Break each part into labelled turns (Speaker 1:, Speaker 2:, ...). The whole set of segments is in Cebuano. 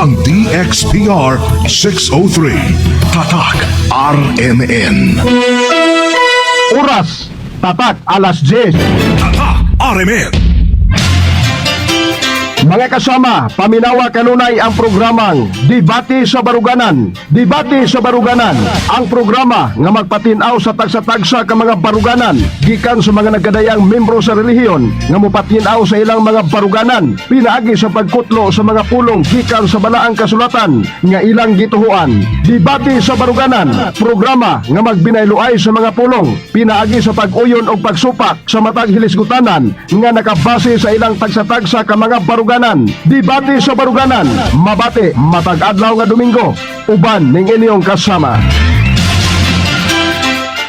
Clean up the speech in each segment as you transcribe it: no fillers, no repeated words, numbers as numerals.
Speaker 1: Ang DXPR 603. Tatak RMN.
Speaker 2: Oras, tatak alas 10.
Speaker 1: Tatak RMN.
Speaker 2: Mga kasama, paminawa kanunay ang programang Debate sa Baruganan. Debate sa Baruganan, ang programa nga magpatinaw sa tagsa-tagsa ka mga baruganan gikan sa mga nagkadayang membro sa relihiyon nga mopatinaw sa ilang mga baruganan pinaagi sa pagkutlo sa mga pulong gikan sa balaang kasulatan nga ilang gituhuan. Debate sa Baruganan, programa nga magbinayloay sa mga pulong pinaagi sa pag-uyon og pagsupak sa matag hilisgutanan nga nakabase sa ilang tagsa-tagsa ka mga baruganan. Debate sa Baruganan, mabati matag adlaw nga Domingo, uban ning inyong kasama.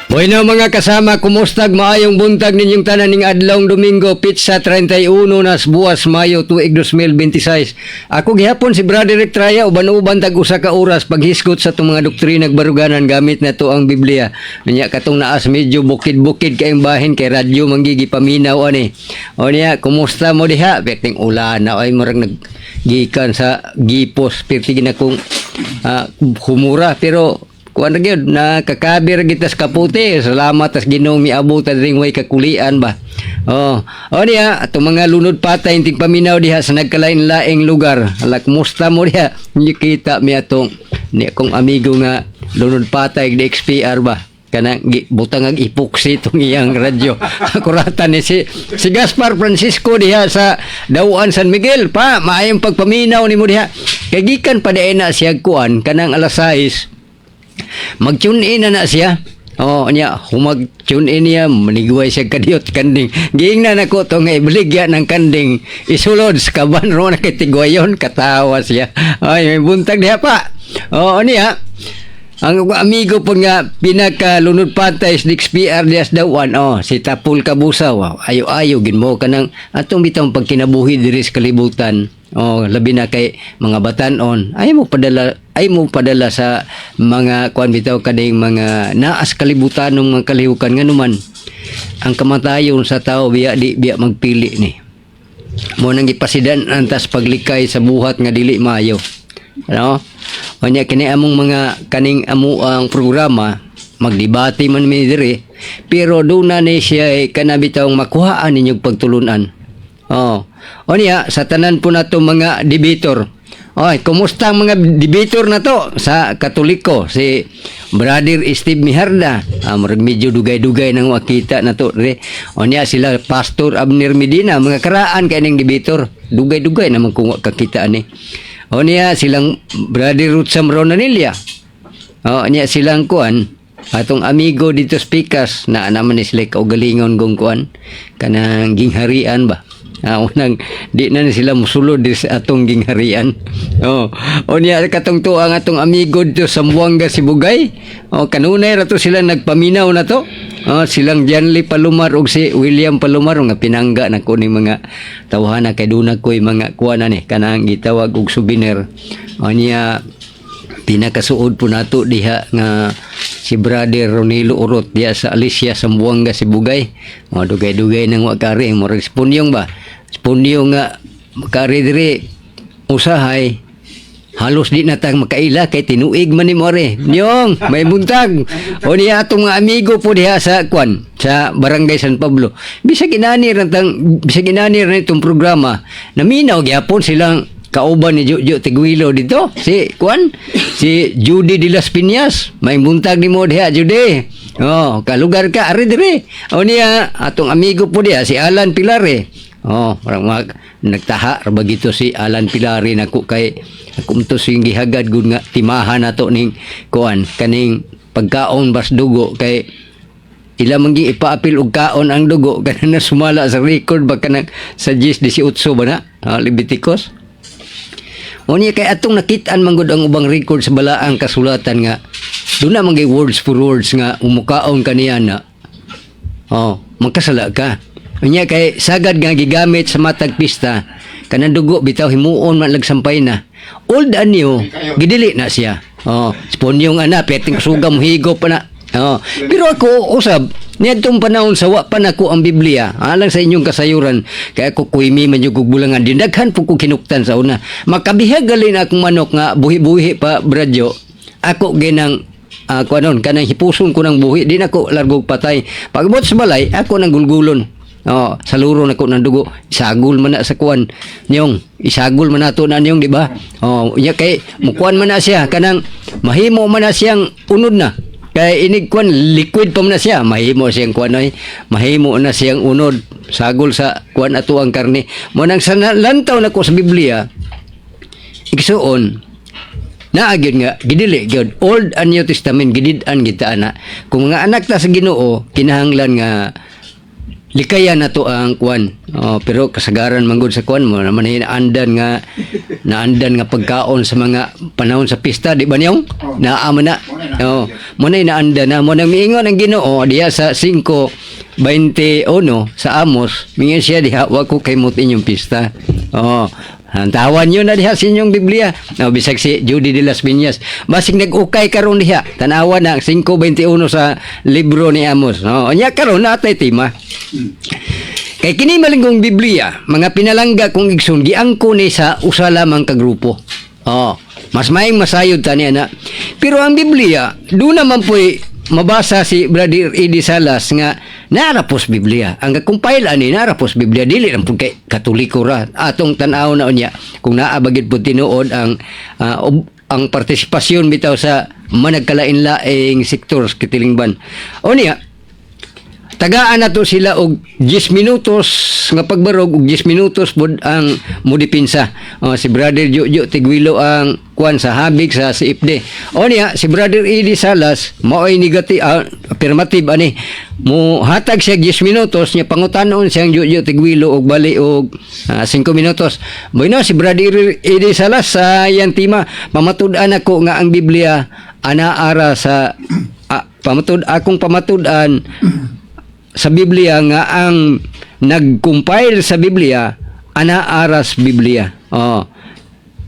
Speaker 3: Bueno, mga kasama, kumustag maayong buntag ninyong tanan ning adlawng Domingo, pitsa 31 nas buwas Mayo tuig 2026. Ako gihapon si Brother Rick Traya, uban-uban tag usa ka oras paghisgot sa itong mga doktrina ug baruganan gamit na to ang Biblia. Unya katong naas medyo bukid-bukid kayong bahin kay radyo manggigi paminaw ani. O niya, kumusta mo diha? Perting ulan na ay murag nag gikan sa gipos perti gina kong humura, pero kuan ra gyud nakakabir kita sa kaputi. Salamat tas Ginoo miabot ta dring way kakulian ba. Oh, o niya atong mga lunod patay ting paminaw diha sa nagkalain-laing lugar. Ala, kumusta mo diha? Kita mi atong ni akong amigo nga lunod patay DXPR ba, kanang butang ang epoxy itong iyang radyo. Akurata ni si si Gaspar Francisco diha sa Dauan, San Miguel pa. Maayong pagpaminaw nimo diha kay gikan pa diay na siya kuan kanang alas 6, mag-tune in na na siya. Oh, niya, humag tune in niya, maniguay siya kadiyot kanding. Giingnan nako to nga ibaligya ng kanding. Isulod sa kaban ro na kay tigwayon, katawa siya. Ay, may buntag diha pa. Oh, niya. Ang amigo po nga pinakalunod patay sa DXPR dias dawan, oh, si Tapul Kabusaw. Wow, ayo-ayo ginmo kanang atong bitawng pagkinabuhi diri sa kalibutan. Oh, labi na kay mga batanon. Ay mo padala sa mga kuan bitaw kading mga naas kalibutan ng mga kalihukan, nganuman ang kamatayon sa tao biya di biya magpili ni. Mo nang gipasidan antas paglikay sa buhat nga dili maayo. Ano? O nya kini among mga kaning amo ang programa, magdebate man mi diri, pero doon na ni siya eh, kanabitawng makuhaan ninyong pagtulunan. Oh. O niya sa tanan po nato mga debater. Oy, kumusta ang mga debater na to sa Katoliko? Si Brother Steve Miharda. Ah, murag medyo dugay-dugay nang makita na to. Re. O niya sila Pastor Abner Medina, mga karaan kay ning debater. Dugay-dugay naman kung kakita ani. O niya silang Brother Ruth Samronanilla. O niya silang kuan atong amigo dito speakers na naman ni sila kaugalingon gong kuan kanang gingharian ba. Ah, unang di na ni sila musulod di sa atong gingharian. Oh, o niya katong tuang atong amigo dito sa Zamboanga Sibugay. Oh, kanunay ra to sila nagpaminaw na to. Oh, silang Janly Palomar ug si William Palomar nga pinangga na ko ni mga tawhana kay duna ko'y mga kuan na ni kanang gitawag og souvenir. O niya pinakasuod po nato diha nga si Brother Ronilo Urot diha sa Alicia, Zamboanga Sibugay. Mga dugay-dugay nang wa kari, murag spunyong ba. Spunyong nga kari diri usahay halos di na tang makaila kay tinuig man ni mo are. Nyong, may buntag. O niya atong mga amigo po diha sa kwan sa Barangay San Pablo. Bisag inani ra tang bisag inani ra itong programa, naminaw gyapon silang kauban ni Jojo Tiguilo dito si kwan si Judy de las Piñas. May buntag nimo diha, Judy. Oh, kalugar ka ari dire. O niya atong amigo po diha si Alan Pilare. Oh, parang nagtaha ra ba gito si Alan Pilare nako kay ako to sing gihagad gud nga timahan nato ning kuan kaning pagkaon bas dugo kay ila man gi ipaapil og kaon ang dugo kanang na sumala sa record ba kanang sa 10:18 ba na, ah, Leviticus. Unya kay atong nakit-an man gud ang ubang record sa balaang kasulatan nga doon na man gyud words for words nga umukaon kaniya na oh, magkasala ka. Unya kay sagad nga gigamit sa matag pista kanang dugo bitaw himuon man lagsampay na. Old and new, gidili na siya. Oh, sponyong ana, peting suga mo higop pa na. Oh. Pero ako usab niadtong panahon sa wa pa nako ang Biblia, alang sa inyong kasayuran, kay ako kuimi man jud kog bulangan, dindaghan po ko kinuktan sa una. Makabihag galin akong manok nga buhi-buhi pa, bradyo. Ako ginang kuanon kanang hipuson ko ng buhi, di nako largog patay. Pagabot sa balay, ako nang gulgulon. Oh, saluro nako ng dugo, isagol man na sa kuan niyong, isagol man nato na niyong, di ba? Oh, unya kay mukuan man na siya kanang mahimo man na siyang unod na. Kay inig kuan liquid pa man na siya, mahimo siyang kuan oy, mahimo na siyang unod, sagol sa kuan ato ang karne. Mo nang sa lantaw nako sa Biblia, igsuon, naa gyud nga gidili gyud Old and New Testament gidid-an kita ana. Kung mga anak ta sa Ginoo, kinahanglan nga likayan na to ang kuan. Oh, pero kasagaran man gud sa kuan mo naman naandan nga naandan nga pagkaon sa mga panahon sa pista, di ba niyong? Naa man na. Oh, mo na naandan na mo nang miingon ang Ginoo diha sa 5:21 sa Amos, mingon siya diha, "Wa ko kay inyong pista." Oh, tawan nyo na diha sa inyong Biblia. No, bisag si Judy de las Viñas. Basig nag-ukay karon diha. Tanawa na ang 5:21 sa libro ni Amos. No, nya karon natay tema. Kay kini malinggong Biblia, mga pinalangga kong igsoon, giangko ni sa usa lamang ka grupo. Oh, mas maing masayod tani ana. Pero ang Biblia, doon naman po'y mabasa si Brother Eddie Salas nga narapos Biblia. Ang compile ani narapos Biblia, dili lang pud kay Katoliko ra. Atong tan-aw na unya kung naa ba gid pud tinuod ang ang partisipasyon bitaw sa managkalain-laing sektor sa kitilingban. O niya, tagaan nato sila og 10 minutos nga pagbarog og 10 minutos pod ang mudipinsa. O, si Brother Jojo Tiguilo ang kuan sa habig sa CFD. O niya, si Brother Eli Salas maoy negative, affirmative ani. Mo hatag siya 10 minutos niya, pangutanon siyang Jojo Tiguilo og bali og 5 minutos. Bueno, si Brother Eli Salas sa iyang tema, pamatud-an ako nga ang Biblia ana ara sa pamatud akong pamatud-an sa Biblia nga ang nag-compile sa Biblia ana aras Biblia. Oh.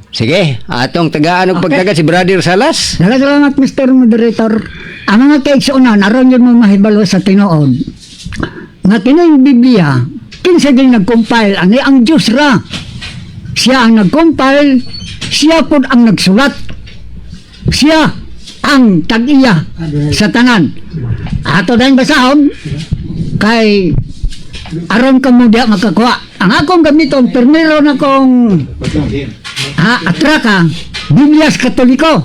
Speaker 3: Sige, atong tagaan og pagtaga si Brother Salas.
Speaker 4: Daghang salamat, Mr. Moderator. Ang mga kaigsuonan, aron yun mo mahibalo sa tinuod nga kining Biblia, kinsa din nag-compile ani? Ang Diyos ra. Siya ang nag-compile, siya pod ang nagsulat. Siya ang tag-iya sa tanan. Ato dahil basahon kay aron ka mo diha makakuha. Ang akong gamiton, primero na kong ha, atraka, Biblias Katoliko.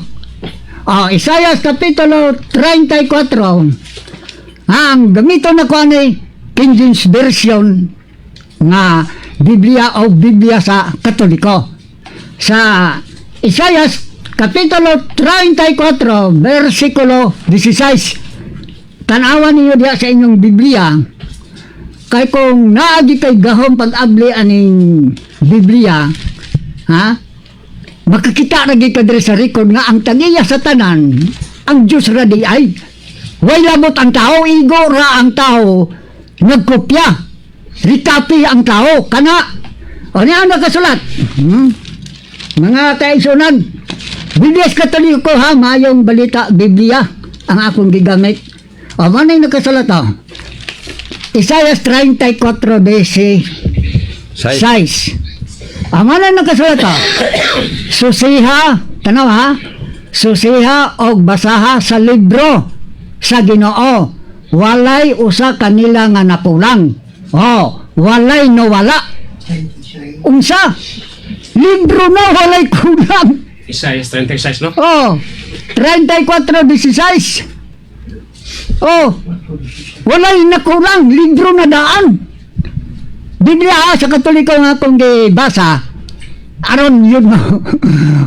Speaker 4: Oh, Isaias Kapitulo 34. Ang gamiton na ko ani King James Version nga Biblia o Biblia sa Katoliko. Sa Isaias Kapitulo 34, versikulo 16. Tanawan ninyo diha sa inyong Biblia kay kung naagi kay gahom pag-abli aning Biblia, ha? Makakita ra gyud ka diri sa record nga ang tag-iya sa tanan ang Diyos ra di ay. Way labot ang tao, igo ra ang tao nagkopya. Recopy ang tao kana. O niya ang nakasulat. Mga kaigsunan, Biblia Katoliko ha, Maayong Balita Biblia ang akong gigamit. O man ay nakasulat o. Isaias 34 base 6. Ang ano nakasulat o? "Susiha," tanaw ha, "susiha og basaha sa libro sa Ginoo. Walay usa kanila nga nakulang." Oh, walay nawala. Unsa? Libro na walay kulang.
Speaker 5: Isaiah 36, no?
Speaker 4: Oh, 34:16. Oh, walay nakulang, libro na daan. Biblia ha, sa Katoliko nga akong gibasa, aron yun mo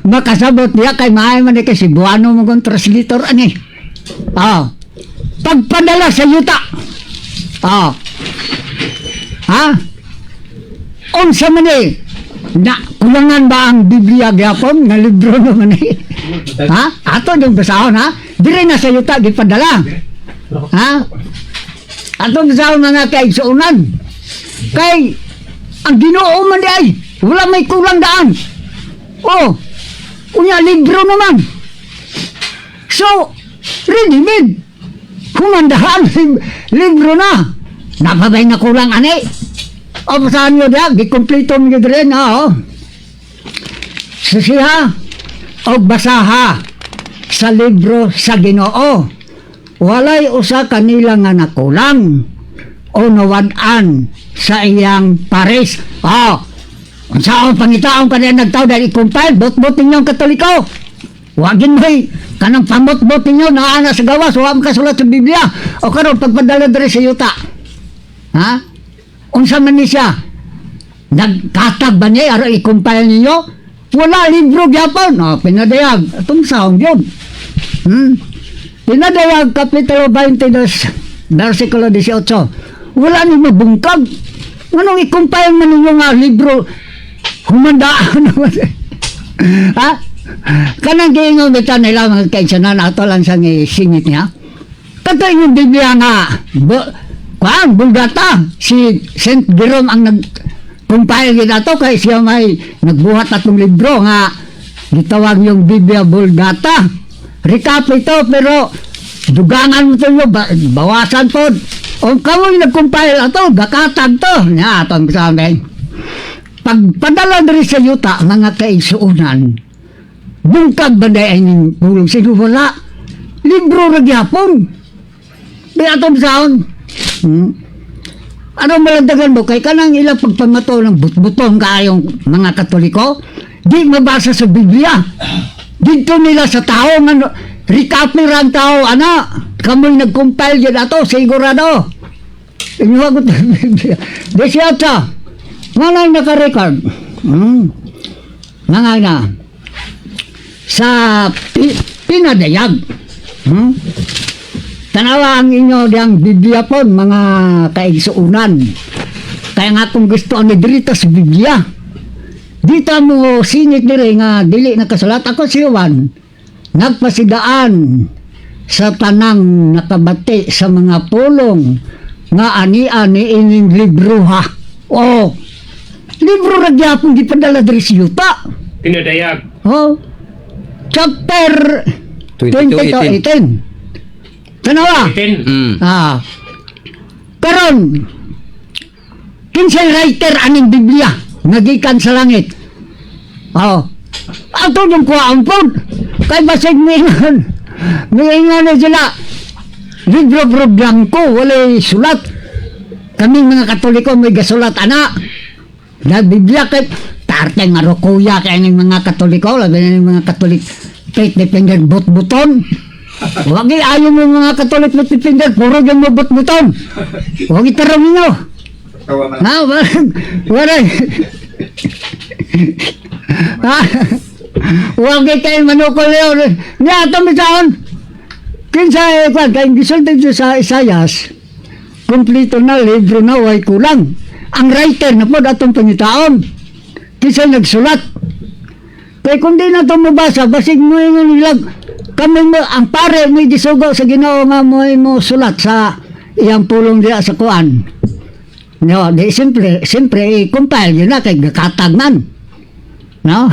Speaker 4: makasabot niya kay maayo man ni kay Cebuano mo kong translator ani. Oh, pagpadala sa yuta. Oh. Ha? Unsa man eh? Na, kulangan ba ang Biblia gyapon nga libro naman eh? Ha? Ato yung basahon ha? Dire na sa yuta gipadala. Ha? Ato basahon, mga kaigsuonan. Kay ang Ginoo man di ay wala may kulang daan. Oh. Unya libro naman. So, ready made. Kumandahan, libro na. Napabay na kulang ani. O basahan nyo diya, gikumpleto nyo diri na, oh. Susiha o basaha sa libro sa Ginoo. Walay usa kanila nga nakulang o nawad-an sa iyang pares. Oh, unsa ang pangitaon kanila nagtaw dahil i-compile, bot-bot ninyo ang Katoliko. Wagin mo'y kanang pamot-bot ninyo naa na sa gawas, wa makasulat sa Biblia. O karon pagpadala diri sa yuta. Ha? Unsa man ni siya? Nagkatag ba niya aron i-compile ninyo? Wala libro gyapon. O, pinadayag. Atong saong yun. Pinadayag, Kapitulo 22, versikulo 18. Wala ni mabungkag. Anong i-compile man ninyo nga libro? Humandaan naman. Ha? Kanang giingon bitaw nila mga kaigsuonan, ato lang sa singit niya. Kato yung Biblia nga, kuan, Vulgata, si Saint Jerome ang nag-compile gid ato kay siya may nagbuhat atong libro nga gitawag yung Biblia Vulgata. Recap ito pero dugangan mo ito nyo, bawasan po. O kamo yung nag-compile ato, gakatag to. Nga, atong sabi. Pagpadala diri sa yuta, mga kaigsuonan, bungkag ba na ay ning pulong sino wala? Libro ra gyapon. Di atong saon. Ano malandagan mo? Kay kanang ilang pagpamato ng butbuton kaayong mga Katoliko, di mabasa sa Biblia. Dito nila sa tao, nga recopy ra ang tao, ana, kamoy nag-compile dyan ato, sigurado. Inyo ko sa Biblia. 18. Nga lang naka-record. Nga na. Sa pinadayag. Tanawa ang inyo diyang Biblia po, mga kaigsuunan. Kaya nga kung gusto ang dirito sa Biblia, dito mo singit diri nga dili nakasulat. Ako si Juan, nagpasidaan sa tanang nakabati sa mga pulong nga ani-ani ining libro ha. Oh, libro ra gyapon gipadala diri sa yuta.
Speaker 5: Pinadayag.
Speaker 4: Oh, chapter
Speaker 3: 22,
Speaker 4: 22, 18. Tanawa.
Speaker 5: 10.
Speaker 4: Ah. Karon, kinsay writer aning Biblia nga gikan sa langit? Oh. Ato yung kuhaan pod. Kay basig miingon. Miingon na sila. Libro bro blanco, walay sulat. Kaming mga Katoliko may gasulat ana. Na Biblia kay tarte nga rokuya kay ning mga Katoliko, labi na ning mga Katolik faith defender but-buton. Wag ayaw mo mga Katolik faith defender, puro gyud mo but-buton. Wag itarong ninyo. Ha, wala. Wala. Ha? Wag kay manukol niyo. Niya ato misaon. Kinsa eh, kwan kay gisulti dito sa Isayas, kumpleto na libro na way kulang. Ang writer na pod atong pangitaon. Kinsa nagsulat. Kay kung di na ito mabasa, basig mo yung nilag. Kami mo, ang pare mo gisugo sa Ginoo nga mo mo sulat sa iyang pulong diya sa kuan. No, di simple, simple i-compile yun na kay gakatag man. No?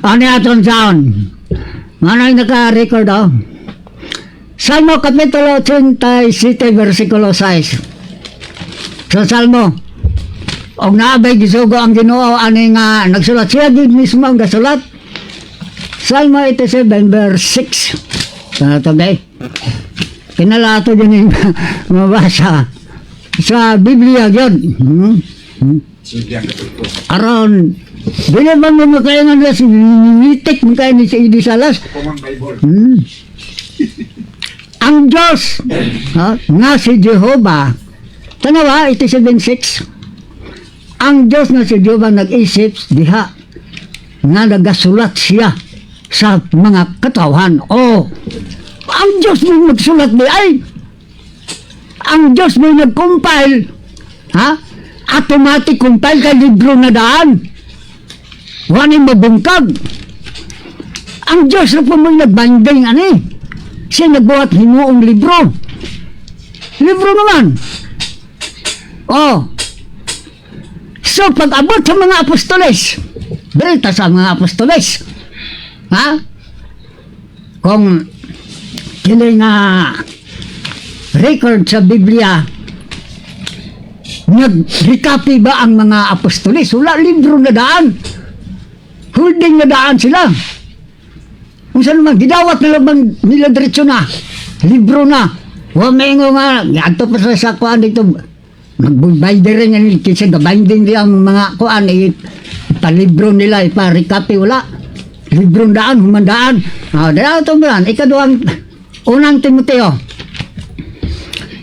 Speaker 4: Ano atong sound? Ano yung naka-record oh? Salmo Kapitulo 87 versikulo 6. Sa Salmo, og naabay gisugo ang Ginoo ani nga nagsulat siya gid mismo ang gasulat. Salmo 87 verse 6. Ano to bay? Kinalato din yung mabasa sa Biblia yun. Aron, dili man mo makaingan na si nitik mo kayo ni si Idi Salas. Ang Diyos, ha, nga si Jehovah, tanawa, 87.6, ang Diyos nga si Jehovah nag-isip diha nga nagasulat siya sa mga katawhan. Oh, ang Diyos mo nagsulat di ay ang Diyos mo nag-compile, ha? Automatic compile kay libro na daan. Wala mabungkag. Ang Diyos na po mo nagbanding ani. Siya nagbuhat himuong libro. Libro naman. Oh. So, pag abot sa mga apostoles, berita sa mga apostoles, ha? Kung kini nga record sa Biblia, nag-recopy ba ang mga apostoles? Wala, libro na daan. Holding na daan sila. Kung saan naman, gidawat na lang bang nila diretso na. Libro na. Wa may nga, adto pa sa kuan dito. Nag-binder rin yan, kasi gabinding nila ang mga kuan, eh, palibro nila, ipa-recopy, wala. Libro daan, humandaan. Ah, dahil ito ba? Ikaduhang, Unang Timoteo,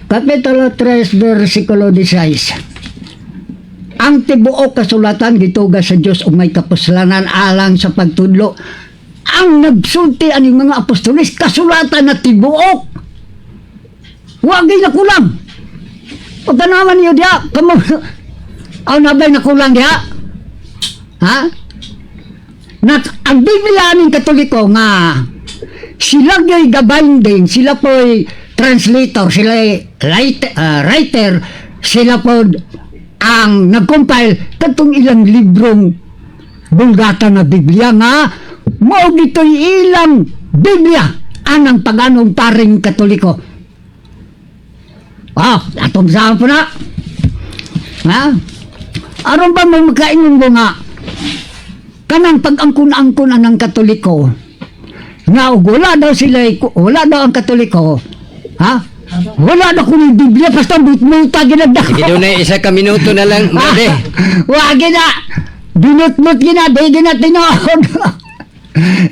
Speaker 4: Kapitulo 3, versikulo 16. Ang tibuok kasulatan gituga sa Dios ug may kapuslanan alang sa pagtudlo. Ang nagsulti aning mga apostoles kasulatan na tibuok. Wa gyud nakulang. O tanawan niyo diha, kamo. Aw nabay nakulang diha? Ha? Na, ang Biblia aning Katoliko nga sila gyud gabinding, sila po'y translator, sila writer, sila po ang nag-compile katong ilang librong Vulgata na Biblia nga mao gito'y ilang Biblia anang paganong paring Katoliko. Ah, atong saan po na. Ha? Aron ba mo makaingon mo nga kanang pag-angkon-angkon anang Katoliko nga og wala daw sila, wala daw ang Katoliko, ha, wala daw kuno Biblia, basta mutmuta ginagdako.
Speaker 3: Sige, dunay 1 ka minuto na lang, brother.
Speaker 4: Wa gina binutmut gina, di gina tinuod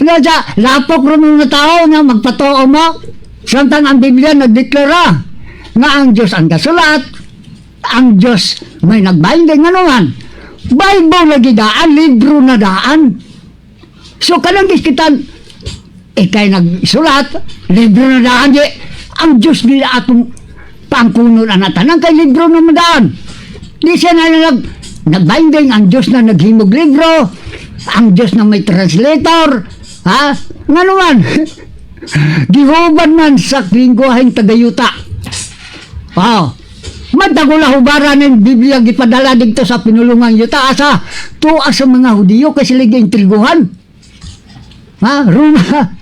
Speaker 4: na sa lapok ro mga tao nga magpatoo mo, samtang ang Biblia nagdeklara nga ang Diyos ang kasulat, ang Diyos may nagbinding. Ano man, Bible lagi daan, libro na daan. So kanang giskitan ikay nagsulat, libro na daan di ang Diyos nila atong pangkunon ang tanan kay libro na daan. Di siya na nagbinding, ang Diyos na naghimog libro, ang Diyos na may translator, ha? Ngano man, gihuban man sa lingguaheng tagayuta. Wow. Madagula hubaran ng Biblia gipadala dito sa pinulungang yuta asa tuwa sa mga Hudiyo kasi sila giintriguhan. Ha? Roma.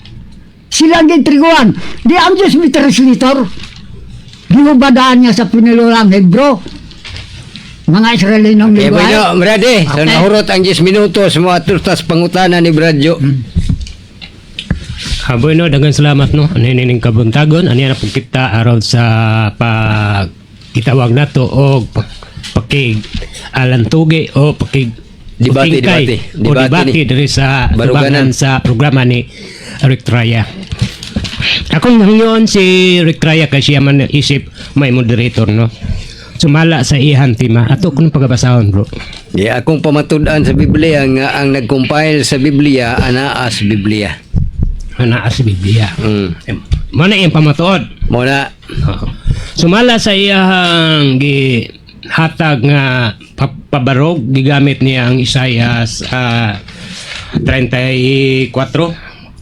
Speaker 4: Sila ang giintriguhan. Di ang Diyos may translator. Gihubadaan niya sa pinulungang Hebro. Mga Israelinong
Speaker 3: Okay,
Speaker 4: lingguahe.
Speaker 3: bueno, brother. So,
Speaker 4: Okay.
Speaker 3: nahurot ang 10 minutos mo ato tas pangutana ni Bradyo.
Speaker 5: Ah, bueno, daghang salamat, no. Ano ning kabuntagon, ani na pud kita aron sa pag gitawag nato og pakig alantugi o pakig
Speaker 3: Debate,
Speaker 5: utingkay
Speaker 3: debate.
Speaker 5: o
Speaker 3: Debate
Speaker 5: debate
Speaker 3: ni.
Speaker 5: diri sa
Speaker 3: Baruganan.
Speaker 5: tubangan sa programa ni Rick Traya. Akong hangyon si Rick Traya kay siya man isip may moderator, no. Sumala sa ihan tema ato kun pagabasahon, bro.
Speaker 3: Di akong pamatud-an sa Biblia nga ang nag-compile sa Biblia anaa sa Biblia.
Speaker 5: Anaa sa Biblia. Mo na iyang pamatuod.
Speaker 3: Mo na.
Speaker 5: Oo. Sumala sa iyang gihatag nga pabarog, gigamit niya ang Isaiah 34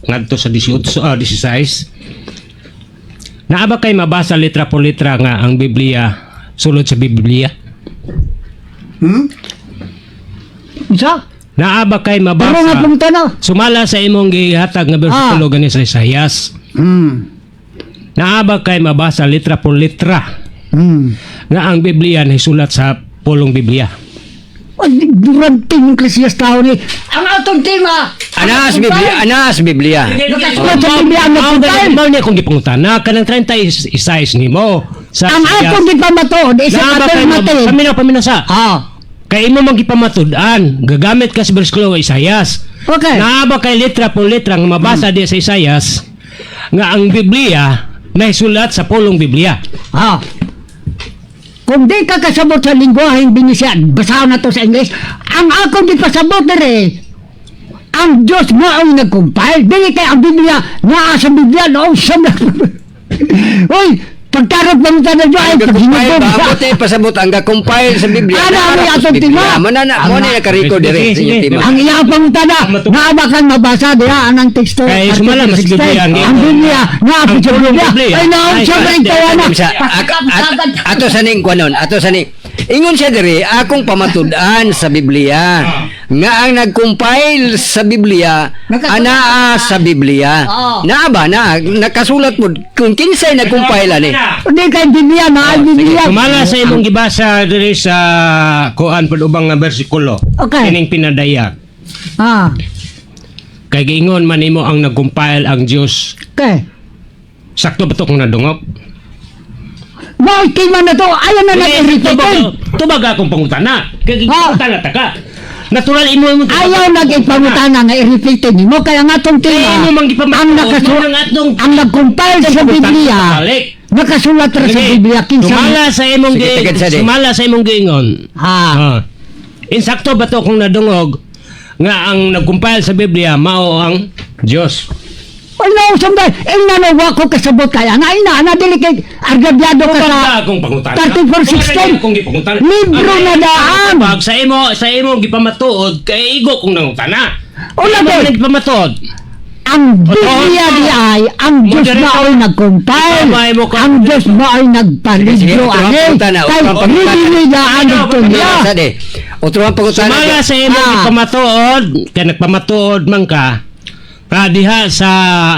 Speaker 5: ngadto sa 18, 16. Naa ba kay mabasa letra por letra nga ang Biblia sulod sa Biblia?
Speaker 4: Unsa?
Speaker 5: Naa ba kay
Speaker 4: Pero nga
Speaker 5: mabasa
Speaker 4: pangutana.
Speaker 5: sumala sa imong gihatag nga bersikulo gani sa Isaiah? Naa ba kay mabasa letra por letra nga ang Biblia nasulat sa pulong Biblia?
Speaker 4: Ay, Durante yung Ecclesiastes tao ni. Ang atong tema.
Speaker 3: Anaa sa Biblia, anaa sa Biblia.
Speaker 4: Nakasulat sa Biblia ang nagputay.
Speaker 5: Mao niya kung gipangutana kanang 36 nimo sa
Speaker 4: Ang atong gipamatuod isa
Speaker 5: Naa ba
Speaker 4: katong
Speaker 5: kay
Speaker 4: Mateo.
Speaker 5: Paminaw, paminaw sa.
Speaker 4: Ah.
Speaker 5: Kay imo man gipamatud-an, gagamit ka sa bersikulo nga Isayas.
Speaker 4: Okay.
Speaker 5: Naa ba kay letra por letra nga mabasa di sa Isayas nga ang Biblia naisulat sa pulong Biblia?
Speaker 4: Ah. Kung di ka kasabot sa lingwaheng Binisian, basahon na to sa English, ang akong gipasabot dire, ang Diyos mo ang nag-compile. Dili kay ang Biblia, naa sa Biblia, noong sa. Uy, pagtarot ng tanan Diyos, ay
Speaker 3: Ang compile
Speaker 4: paghinugog.
Speaker 3: ba abot eh pasabot ang ga-compile sa Biblia.
Speaker 4: Ana,
Speaker 3: Naa
Speaker 4: may
Speaker 3: sa
Speaker 4: atong
Speaker 3: Biblia.
Speaker 4: tima.
Speaker 3: Manana mo na naka-record
Speaker 5: Sige,
Speaker 3: dire sa
Speaker 5: sige.
Speaker 3: inyong tema.
Speaker 4: Ang iya pangutana, naa ba kang mabasa diha anang teksto?
Speaker 5: Kay sumala, mas
Speaker 4: Article 16.
Speaker 5: Biblia ang
Speaker 4: Ang Biblia, naa
Speaker 5: Ang
Speaker 4: sa
Speaker 5: pulong
Speaker 4: Biblia.
Speaker 5: Biblia.
Speaker 4: Ay, naon
Speaker 5: Ay,
Speaker 4: sa
Speaker 5: ay,
Speaker 4: rin tayo na.
Speaker 3: Sa ato sa ning kuanon, ato sa ning Ingon siya diri, akong pamatud-an sa Biblia nga ang nag-compile sa Biblia
Speaker 4: Nakasulat
Speaker 3: anaa
Speaker 4: na.
Speaker 3: sa Biblia.
Speaker 4: Oo.
Speaker 3: Naa ba na nakasulat mo kung kinsay nag-compile ani?
Speaker 4: Hindi kay Biblia na ang Biblia.
Speaker 5: Sumala sa imong gibasa diri sa kuan pud ubang nga bersikulo.
Speaker 4: Okay.
Speaker 5: Kining pinadayag. Kay giingon man nimo ang nag-compile ang Dios.
Speaker 4: Okay.
Speaker 5: Sakto ba to kung nadungog?
Speaker 4: Mo kay man na to, ayaw na
Speaker 5: Eh,
Speaker 4: nag-irritate.
Speaker 5: Tubag akong pangutana. Kay gipangutana ta ka. Natural imo mo
Speaker 4: Ayaw nag-ipangutana nga i-repeat nimo kaya nga atong
Speaker 5: Eh,
Speaker 4: tema.
Speaker 5: imo mang gipamatuod,
Speaker 4: Ang nakasulat
Speaker 5: mo nang atong-
Speaker 4: ang nag-compile sa Biblia.
Speaker 5: Balik.
Speaker 4: Nakasulat ra sa
Speaker 5: Sige.
Speaker 4: Biblia kinsa.
Speaker 3: Sige, tagad sa di.
Speaker 5: Sumala sa imong giingon. Insakto ba to kung nadungog nga ang nag-compile sa Biblia mao ang Dios?
Speaker 4: Wala sunday. Ing na wa ko kasabot kaya nga ina ana dili kay argabyado ka sa
Speaker 5: Tubag akong pangutana.
Speaker 4: 34:16.
Speaker 5: Kung gipangutana.
Speaker 4: Libro
Speaker 5: Ang
Speaker 4: na daan.
Speaker 5: Tubag sa imo gipamatuod kay igo kung nangutana.
Speaker 4: Wala
Speaker 5: Imo
Speaker 4: ba?
Speaker 5: nagpamatuod.
Speaker 4: Ang Biblia di ay ang Diyos
Speaker 5: Moderator.
Speaker 4: mao'y nag-compile.
Speaker 5: Ikaw ba,
Speaker 4: Ang Diyos mao'y
Speaker 3: Sige,
Speaker 4: nagpalibro
Speaker 3: sige,
Speaker 4: ani.
Speaker 3: pangutana,
Speaker 4: Kay
Speaker 3: pangutana.
Speaker 4: Biblia dito niya.
Speaker 3: Sa di. Otro ang pangutana.
Speaker 5: Sumala sa imo gipamatuod kay nagpamatuod man ka. Ka diha sa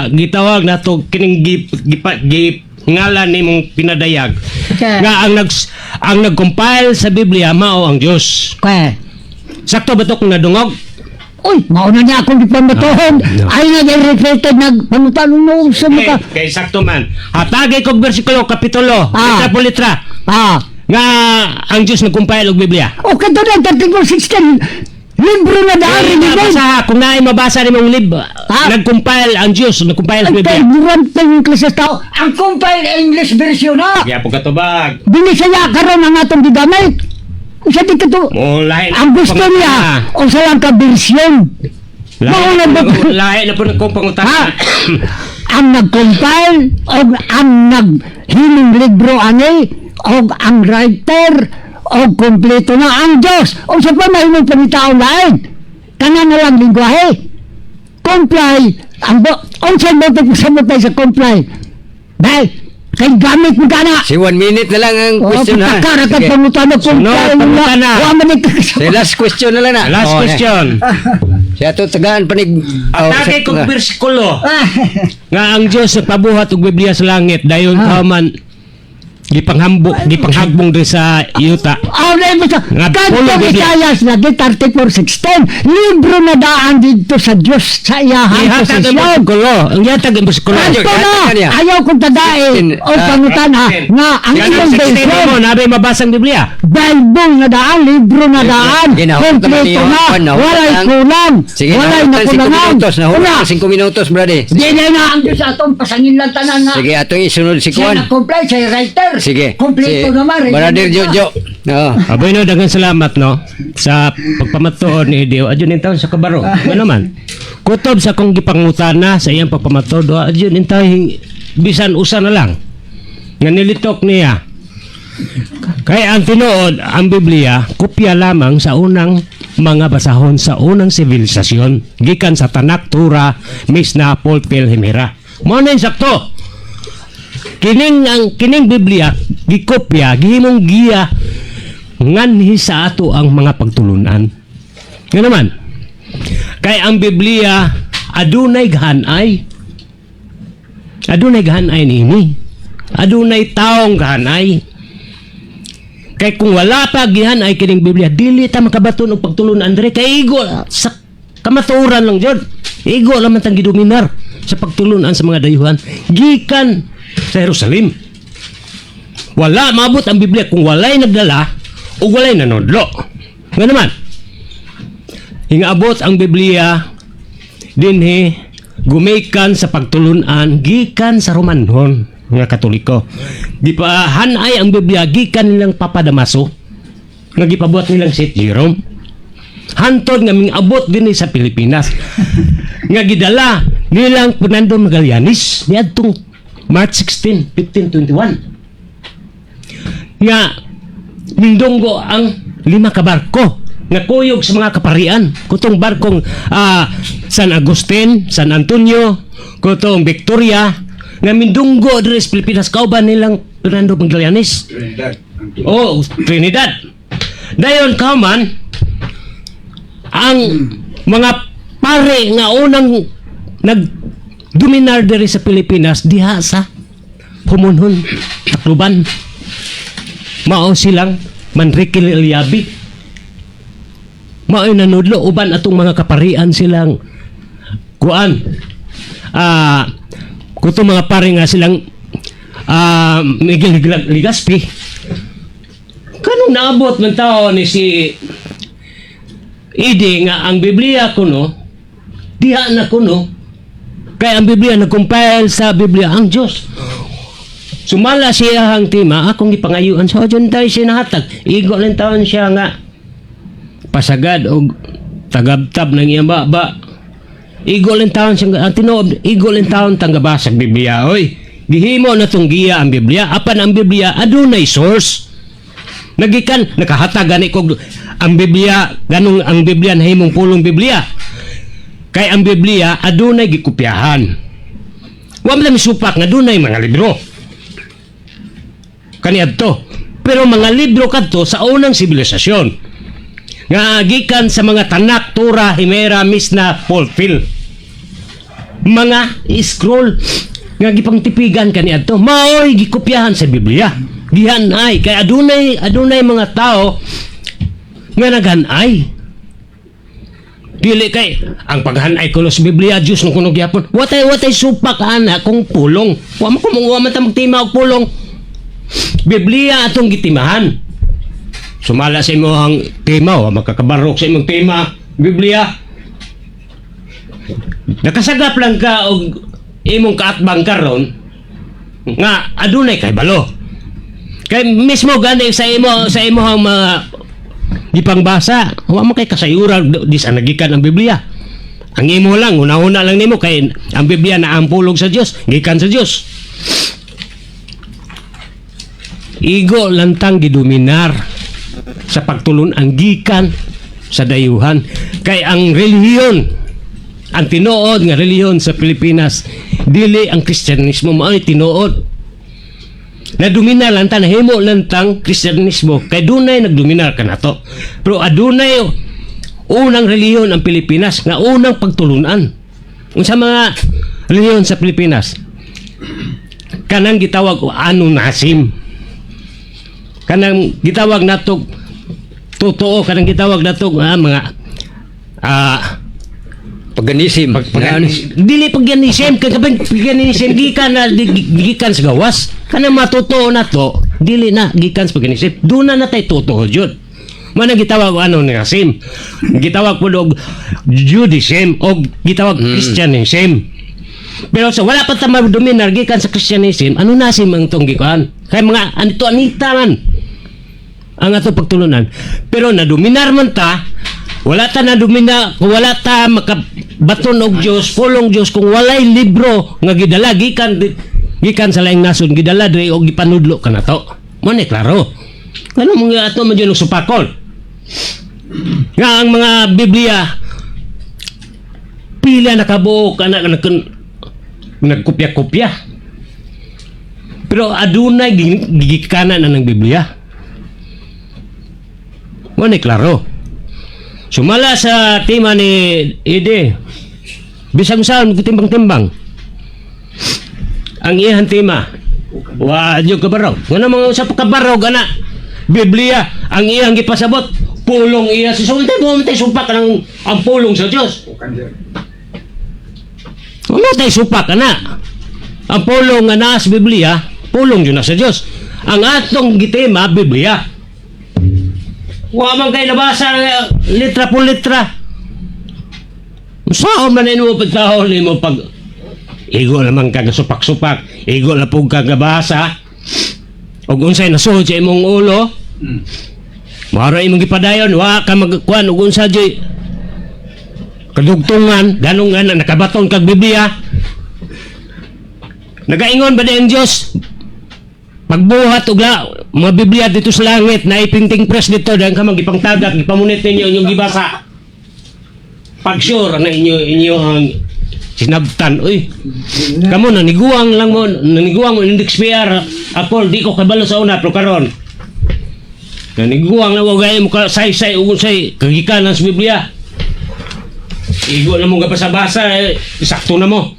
Speaker 5: gitawag nato kining gi, gipa, gi, ngalan nimong pinadayag.
Speaker 4: Okay.
Speaker 5: Nga ang nag-compile sa Biblia mao ang Dios.
Speaker 4: Okay.
Speaker 5: Sakto ba to kung nadungog?
Speaker 4: Uy, mauna niya akong gipamatuhon.
Speaker 5: No.
Speaker 4: Ay nag-irritated nagpamutano no sa
Speaker 5: Okay,
Speaker 4: mata.
Speaker 5: kay sakto man. Hatagay kog bersikulo kapitulo, letra po letra nga ang Dios nag-compile og Biblia.
Speaker 4: Okay to na 34:16. Libro na daan
Speaker 5: Ay,
Speaker 4: ni Ben.
Speaker 5: mabasa, kung naay mabasa nimong libro, nag-compile ang Dios, nag-compile sa
Speaker 4: Ang
Speaker 5: Biblia.
Speaker 4: paguranteng klase tao. Ang compile English version na.
Speaker 5: Kaya po katubag.
Speaker 4: Binisaya karon ang atong gigamit. Unsa di kato?
Speaker 5: Mo lahi na
Speaker 4: Ang gusto niya, unsa lang ka version.
Speaker 5: Lahi,
Speaker 4: Mauna ba?
Speaker 5: lahi na po ng kong
Speaker 4: Ha?
Speaker 5: pangutana.
Speaker 4: Ang nag-compile o ang naghimong libro ani o ang writer o kompleto na ang Diyos. Unsa pa mahimong pangitaon lain? Kana na lang lingwahe. Comply ang unsa mo pagsamot sa comply? Dahil kay gamit mo kana.
Speaker 3: Si one minute na lang ang
Speaker 4: Oh,
Speaker 3: question ha.
Speaker 4: pataka ra ka
Speaker 3: Sige.
Speaker 4: pangutana comply
Speaker 5: Sunod, pangutana.
Speaker 4: Wa man ni
Speaker 3: Si last question na lang na.
Speaker 5: Last
Speaker 3: Oh,
Speaker 5: question.
Speaker 3: Siya to tagaan panig. Oh,
Speaker 5: Atake
Speaker 3: sakto
Speaker 5: kong
Speaker 3: na.
Speaker 5: bersikulo nga ang Dios nagpabuhat og Biblia sa langit dayon kauman gipanghambok gipanghagbong diri sa yuta.
Speaker 4: Oh, na mo sa
Speaker 5: Nga,
Speaker 4: Kadtong
Speaker 5: pulo Biblia.
Speaker 4: Isayas lagi 34:16. Libro na daan dito sa Dios sa iyahang
Speaker 5: Ihatag ang
Speaker 4: posisyon.
Speaker 5: bersikulo. Ang ihatag ang bersikulo.
Speaker 3: Radyo.
Speaker 4: Kanto na,
Speaker 3: Ihatag niya.
Speaker 4: ayaw kong tadae o pangutana nga ang
Speaker 5: Yan ang
Speaker 4: iyong
Speaker 5: 16
Speaker 4: version.
Speaker 5: mo, nabay mabasang Biblia.
Speaker 4: Bible na daan, libro na daan,
Speaker 3: Sige, nahugot naman
Speaker 4: kompleto
Speaker 3: niyo.
Speaker 4: na,
Speaker 3: Juan, nahugot
Speaker 4: walay
Speaker 3: ang-
Speaker 4: kulang,
Speaker 3: Sige,
Speaker 4: walay
Speaker 3: nahugot ang 5
Speaker 4: nakulangan.
Speaker 3: minutos. Nahugot
Speaker 4: Una,
Speaker 3: ang 5 minutos, brother.
Speaker 4: di na ang Diyos atong pasangin lang tanan nga.
Speaker 3: Sige, atong isunod si
Speaker 4: Siya
Speaker 3: Juan.
Speaker 4: na-comply, siya writer.
Speaker 3: Sige.
Speaker 4: Kompleto
Speaker 3: Si
Speaker 4: naman.
Speaker 3: Brother Jojo. Oo.
Speaker 5: Aboy no, daghang salamat no sa pagpamatuod ni Dio. Adyo nin taon sa kabaro. Ano man. Kutob sa akong gipangutana sa iyang pagpamatuod, adyo nin taon bisan usa na lang. Nga nilitok niya. Kaya ang tinuod, ang Biblia, kopya lamang sa unang mga basahon sa unang sibilisasyon gikan sa Tanak, Tura, Misna, Polpel, Himera. Mao na yung sakto. Kining ang kining Biblia gikopya gihimong giya nganhi sa ato ang mga pagtulunan. Nga naman, kay ang Biblia adunay gahanay. Adunay gahanay niini. Adunay taong gahanay. Kay kung wala pa gihanay kining Biblia, dili ta makabaton og pagtulunan dire kay igo sa kamatuoran lang jud. Igo lang man tang gidominar sa pagtulunan sa mga dayuhan gikan sa Jerusalem. Wala maabot ang Biblia kung walay nagdala o walay nanodlo. Nga naman, hingaabot ang Biblia dinhi gumikan sa pagtulunan gikan sa Romanhon nga Katoliko. Gipahanay ang Biblia gikan nilang Papa Damaso nga gipabuhat nilang St. Jerome. Hantod nga mingabot dinhi sa Pilipinas nga gidala nilang Fernando Magallanes niadtong March 16, 1521 nga nindonggo ang lima ka barko nga kuyog sa mga kaparian kutong barkong San Agustin, San Antonio, kutong Victoria nga mindunggo diri sa Pilipinas kauban nilang Fernando Magallanes. Oh, Trinidad. Dayon kauman ang mga pare nga unang nagdominar diri sa Pilipinas diha sa Homonhon, Tacloban. Mao silang Manrique Lyabi. Mao'y nanudlo uban atong mga kaparian silang kuan. Kuto mga pare nga silang Miguel Legaspi. Kanong naabot man tao ni si Idi nga ang Biblia kuno diha na kuno kay ang Biblia nag-compile sa Biblia ang Dios. Sumala siya ang tema akong gipangayuan sa so, tayo sinahatag. Igo lang taon siya nga pasagad og tagabtab ng iyang baba. Igo lang taon siya nga ang tinuod igo lang taon tanggabasag Biblia oy. Gihimo na tong giya ang Biblia apan ang Biblia adunay source. Nagikan nakahatag gani kog ang Biblia ganong ang Biblia nahimong pulong Biblia. Kay ang Biblia adunay gikopyahan. Wa man misupak nga adunay mga libro. Kaniadto. Pero mga libro kadto sa unang sibilisasyon nga gikan sa mga Tanak, Torah, Himera, Misna, Fulfill. Mga scroll nga gipangtipigan kaniadto maoy gikopyahan sa Biblia. Gihanay kay adunay adunay mga tao nga naghanay. Dili kay ang paghanay ko sa Biblia Dios nung kuno gyapon. Watay watay supak ana kung pulong. Wa man ko wa man ta magtima og pulong. Biblia atong gitimahan. Sumala sa imong tema, wa makakabarok sa imong tema, Biblia. Nakasagap lang ka og imong kaatbang karon nga adunay kay balo. Kay mismo gani sa imo ang mga gipangbasa, wa man kay kasayuran di sa nagikan ang Biblia. Ang imo lang una-una lang nimo kay ang Biblia na ang pulong sa Dios, gikan sa Dios. Igo lantang gidominar sa pagtulun-an gikan sa dayuhan kay ang relihiyon ang tinuod nga relihiyon sa Pilipinas dili ang Kristyanismo mao ni tinuod nadominar lang ta nahimo lang tang Kristyanismo kay dunay nagdominar kanato pero adunay unang relihiyon ang Pilipinas nga unang pagtulunan unsa mga relihiyon sa Pilipinas kanang gitawag og Anunasim kanang gitawag nato totoo kanang gitawag nato mga
Speaker 3: Paganism.
Speaker 5: Dili paganism kay kapag paganism gikan na gikan sa gawas kanang matotoo na to dili na gikan sa paganism doon na natay totoo jud man ang gitawag og ano nga sim gitawag pud og Judaism og gitawag Christianism pero sa wala pa ta madominar gikan sa Christianism ano na sim ang tong gikuan kay mga anito anita man ang ato pagtulunan. Pero nadominar man ta, wala ta nadomina, wala ta makabaton og Dios, pulong Dios kung walay libro nga gidala gikan gikan sa laing nasod gidala diri og gipanudlo kanato. Mo ni klaro. Ano mga ato man jud og supakol. Nga ang mga Biblia pila nakabuok ana nagkopya-kopya. Pero adunay gigikanan na ng Biblia. Mo ni klaro. Sumala sa tema ni Ide. Bisag saan timbang-timbang. Ang iyang tema. Wa jud kabarog. Ngano mga usap kabarog ana. Biblia ang iyang gipasabot. Pulong iya sa sulti mo man tay supak ang ang pulong sa Dios. Wala tay supak ana. Ang pulong nga naa sa Biblia, pulong yun na sa Dios. Ang atong gitema Biblia. Wa man kay nabasa nga litra po litra. Saan man imo pagtahol nimo pag igo naman ka supak-supak, igo na pug ka gabasa. Og unsay nasuod sa imong ulo? Mara imong gipadayon, wa ka magkuan og unsa jud kadugtungan, ganong nga nakabaton kag Biblia. Nagaingon ba di ang Dios? Pagbuhat og la, mga Biblia dito sa langit na printing press dito dahil ka magipangtagak gipamunit ninyo inyong gibasa. Pag sure na inyo inyo ang sinabtan uy. Kamo naniguang lang mo, naniguang mo index PR Apple di ko kabalo sa una pero karon. Naniguang na wa gay mo ka say-say ug say kagikanan sa Biblia. Igo na mo gabasa-basa eh, sakto na mo.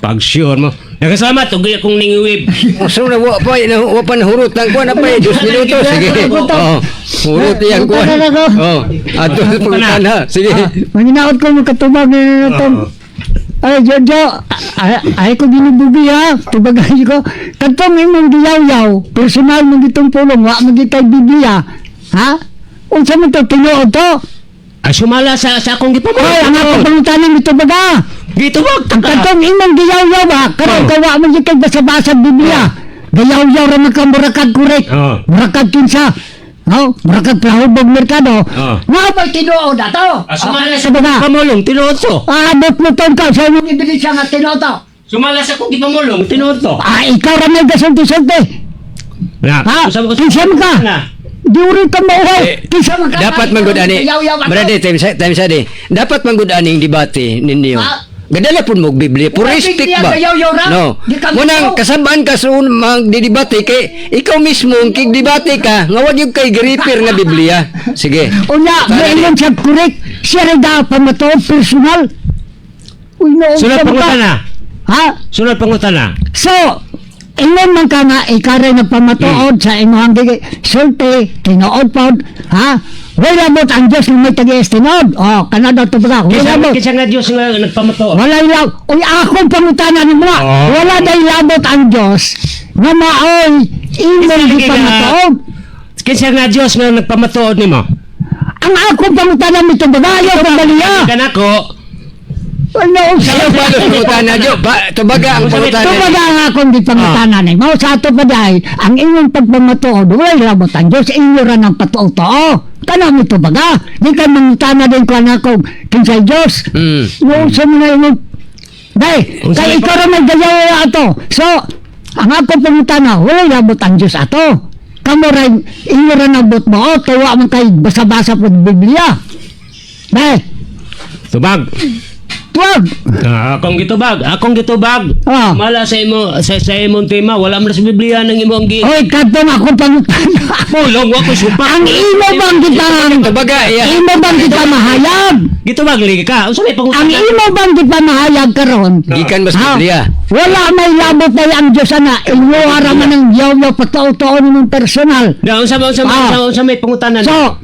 Speaker 5: Pag sure mo. Nagkasalamat og akong ningiwib.
Speaker 3: So na wa pa na wa pa nahurot ang kuan na pa eh, 2 minuto, sige. Oo. Hurot iyang kuan. Oo. Adto sa pangutana. Sige.
Speaker 4: Ah, Manginaot ko makatubag ni natong. Ay, Jojo, ay, ay ko ginububi ha. Tubagan ko. Katong imong giyaw-yaw, personal mong gitong pulong, wa mo gitay Biblia. Ha? Unsa man to tinuod to?
Speaker 5: Ay sumala sa akong
Speaker 4: Oy,
Speaker 5: gipamulong.
Speaker 4: ang akong pangutana mitubaga.
Speaker 5: Gitubag
Speaker 4: Ang katong imong giyaw-yaw ba? Karon
Speaker 5: Oh.
Speaker 4: ka wa mo gitay basa-basa Biblia. Gayaw-yaw ra man ka murakag kurek.
Speaker 5: Oh.
Speaker 4: Murakag kinsa. Oh, murakag plahubog merkado.
Speaker 5: Oh.
Speaker 4: Nga ba tinuod ato?
Speaker 5: Ah, sumala sa
Speaker 4: Tubaga.
Speaker 5: pamulong tinuod to.
Speaker 4: Abot mo tong ka sa imong ebidensya nga tinuod to.
Speaker 5: Sumala sa akong gipamulong tinuod to.
Speaker 4: Ah, ikaw ra may gasulti-sulti.
Speaker 5: Na,
Speaker 4: Ha?
Speaker 5: usa-
Speaker 4: Kinsa man ka?
Speaker 5: Na.
Speaker 4: Di uri ka mauhaw.
Speaker 3: Eh,
Speaker 4: Kinsa man ka?
Speaker 3: Dapat man gud ani.
Speaker 4: Yaw-yaw ato.
Speaker 3: Brother, time sa di. Dapat man gud aning debate ninyo.
Speaker 4: Ah.
Speaker 3: Gadala pud mo og Biblia,
Speaker 4: Wala
Speaker 3: puristik
Speaker 4: Biblia,
Speaker 3: ba?
Speaker 4: gayaw-yaw ra.
Speaker 3: No.
Speaker 4: Di ka
Speaker 3: Munang
Speaker 4: mao.
Speaker 3: kasabaan ka sa magdidebate kay ikaw mismo ang kigdebate ka nga wag yung kay gripper nga Biblia. Sige.
Speaker 4: Unya,
Speaker 3: Tara, di.
Speaker 4: maingon siya correct. Siya rin dapat pamatuod personal. Uy, no,
Speaker 5: Sunod
Speaker 4: unsa man ka?
Speaker 5: pangutana.
Speaker 4: Ha?
Speaker 5: Sunod pangutana.
Speaker 4: So, ingon man ka nga ikaw rin nagpamatuod sa imong sulti, tinuod pod, ha? Wala mo ang Diyos nga may tag-iis tinuod. Oh, kanada to ba? Wala
Speaker 5: Kinsa
Speaker 4: mo.
Speaker 5: kinsa nga Dios nga nagpamatuod?
Speaker 4: Wala ilaw. Uy, akong pangutana ni mo.
Speaker 5: Oh.
Speaker 4: Wala day labot ang Diyos nga maoy imong
Speaker 5: Kinsa lagi
Speaker 4: gipamatuod.
Speaker 5: Kinsa nga Dios nga nagpamatuod nimo?
Speaker 4: Ang akong pangutana nito babayo pambaliya.
Speaker 5: Kanako.
Speaker 4: Ano
Speaker 3: Sa ba pangutana jo? Ba, tubaga ang pangutana.
Speaker 4: Tubaga ang akong gipangutana ni mo sa ato pa dahil ang inyong pagpamatuod wala labot ang Diyos inyo ra ng patuo-tuo. Kana mo tubaga. Di ka mangutana din ko anak ko kinsay Diyos. No sa mga imong Day,
Speaker 5: Unsa
Speaker 4: kay
Speaker 5: may
Speaker 4: ikaw ra may gayaw ato. So, ang akong pangutana, wala labot ang Diyos ato. Kamo ra inyo ra nabot mo, kay wa man kay basa-basa po Biblia. Day,
Speaker 5: Tubag.
Speaker 4: tuwag.
Speaker 5: Ah, akong gitubag, akong gitubag.
Speaker 4: Ah.
Speaker 5: Mala sa imo sa imong tema, wala man sa Biblia nang imong gi.
Speaker 4: Oy, kadtong akong pangutana.
Speaker 5: Pulong wa ko supak.
Speaker 4: Ang imo bang gitang
Speaker 3: Tubaga iya.
Speaker 4: imo bang gipamahayag?
Speaker 5: Gitubag lagi ka. Unsa may
Speaker 4: Ang
Speaker 5: pangutana?
Speaker 4: imo bang gipamahayag karon?
Speaker 3: Gikan ba sa
Speaker 4: Ha?
Speaker 3: Biblia?
Speaker 4: Wala may labot na ang Diyos ana. Inyo ra man ang yaw-yaw patuo-tuo nimong personal.
Speaker 5: Na unsa ba unsa
Speaker 4: Ah.
Speaker 5: unsa, unsa may pangutana?
Speaker 4: So,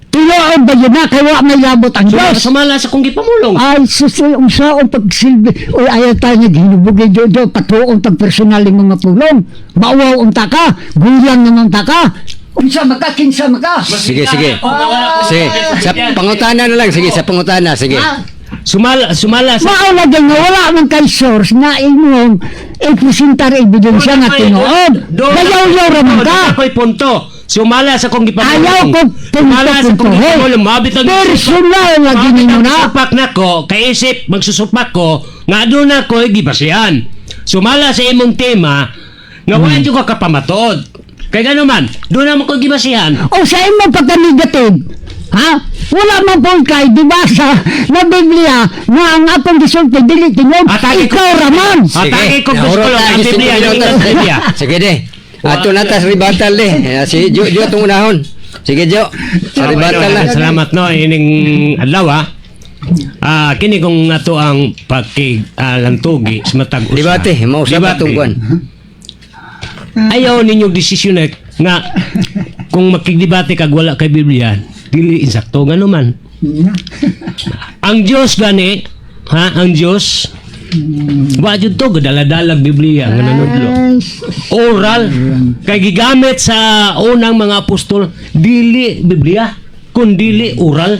Speaker 4: tinuod ba yun na kay wa may labot ang
Speaker 5: Sumala,
Speaker 4: Diyos?
Speaker 5: sumala sa akong gipamulong.
Speaker 4: Ay, sus, unsa ang pagsilbi. Uy, ayaw tayo naghinubugi, Jojo, patuong tag personal yung mga pulong. Mauwaw unta ka, gulang naman ta ka. Unsa maka, kinsa maka.
Speaker 3: Sige, sige. Sige, sa pangutana na lang. Sige, sa pangutana, sige.
Speaker 4: Ah,
Speaker 5: Sumala sumala sa
Speaker 4: Mao lagi nga wala man kay source na imong ipresentar ebidensya nga tinuod. Gayaw-yaw ra man ka.
Speaker 5: Ako'y punto. Sumala sa akong gipamulong.
Speaker 4: Ayaw ko
Speaker 5: Sumala sa akong
Speaker 4: punto-punto.
Speaker 5: gipamulong. Mabit ang
Speaker 4: Personal lagi ninyo na.
Speaker 5: Supak nako, kay isip magsusupak ko nga doon ako gibasihan. Sumala sa imong tema nga wala jud ka kapamatuod. Kay gano man, doon naman ko gibasihan.
Speaker 4: O sa imong pagka-negative, ha? Wala man po kay di ba sa na Biblia nga ang akong gisulti dili tinuod.
Speaker 5: Atake ko-
Speaker 4: Ikaw ra man.
Speaker 5: Atake ko gusto
Speaker 3: Nahurot
Speaker 5: lang
Speaker 3: na,
Speaker 5: ang
Speaker 3: 5
Speaker 5: Biblia,
Speaker 3: minuto.
Speaker 5: ang Biblia.
Speaker 3: Sige de. Ato na tas rebuttal de. Eh, Si Jo, Jo itong unahon. Sige Jo, sa rebuttal na.
Speaker 5: Salamat no ining adlaw ah. Ah, kini kung ato ang pakilantugi sa matag usa.
Speaker 3: Debate, mausap
Speaker 5: Debate.
Speaker 3: atong kuan.
Speaker 5: Ayaw ninyo desisyon na nga kung makigdebate kag wala kay Biblia, dili insakto ngano man. Ang Dios gani, ha, ang Dios wa jud to gadala-dalag Biblia nga nanudlo. Oral kay gigamit sa unang mga apostol dili Biblia kun dili oral.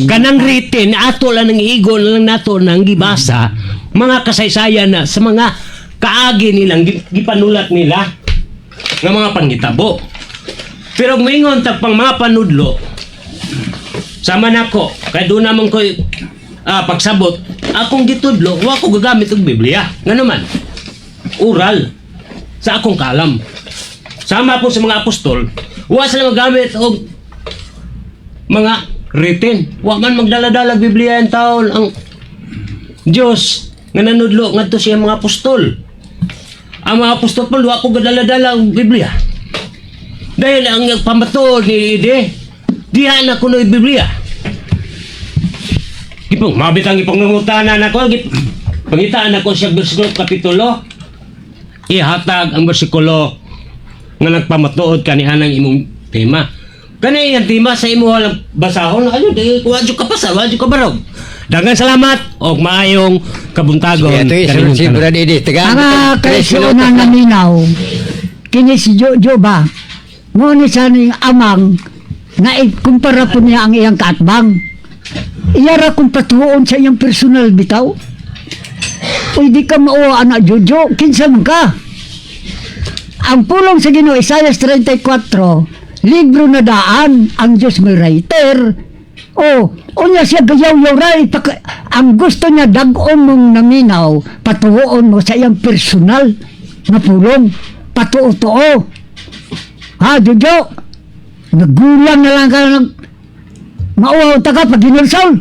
Speaker 5: Kanang written ato lang ang igo na lang nato nang gibasa mga kasaysayan na sa mga kaagi nilang gipanulat nila nga mga panghitabo. Pero moingon tag pang mga panudlo sama nako kay doon naman ko pagsabot akong gitudlo wa ko gagamit og Biblia ngano man oral sa akong kalam sama po sa mga apostol wa sila magamit og mga written wa man magdala-dala Biblia ang taon ang Dios nga nanudlo ngadto siya mga apostol. Ang mga apostol po wa po gadala-dala og Biblia. Dahil ang pamatuod ni Ide, diha na kuno Biblia. Gipong, mabit ang ipangungutanan ako, pangitaan ako siya bersikulo kapitulo, ihatag ang bersikulo nga nagpamatuod kanianang imong tema. Kani ang tema sa imo lang basahon, ayun, di wa jud ka pasa, wa jud ka barog. Daghang salamat og maayong kabuntagon.
Speaker 3: Sige, ito
Speaker 5: kaninyong
Speaker 3: si
Speaker 5: tanan.
Speaker 3: Brad Eddie. Tagaan
Speaker 4: Mga
Speaker 3: itong 3
Speaker 4: kaisunan
Speaker 3: minutos
Speaker 4: na
Speaker 3: na.
Speaker 4: naminaw, kini si Jojo ba, mo ni sa ning amang, na ikumpara po niya ang iyang kaatbang. Iyara kung patuon sa iyang personal bitaw. Uy, di ka mauwa, anak Jojo, kinsa man ka? Ang pulong sa Ginoo, Isaiah 34, libro na daan, ang Diyos may writer. O, unya siya gayaw-yaw ra, ang gusto niya dag-on mong naminaw, patuoon mo sa iyang personal na pulong, patuo-tuo. Ha, Jojo? Nagulang na lang ka ng mauhaw ta ka pag ginulsol.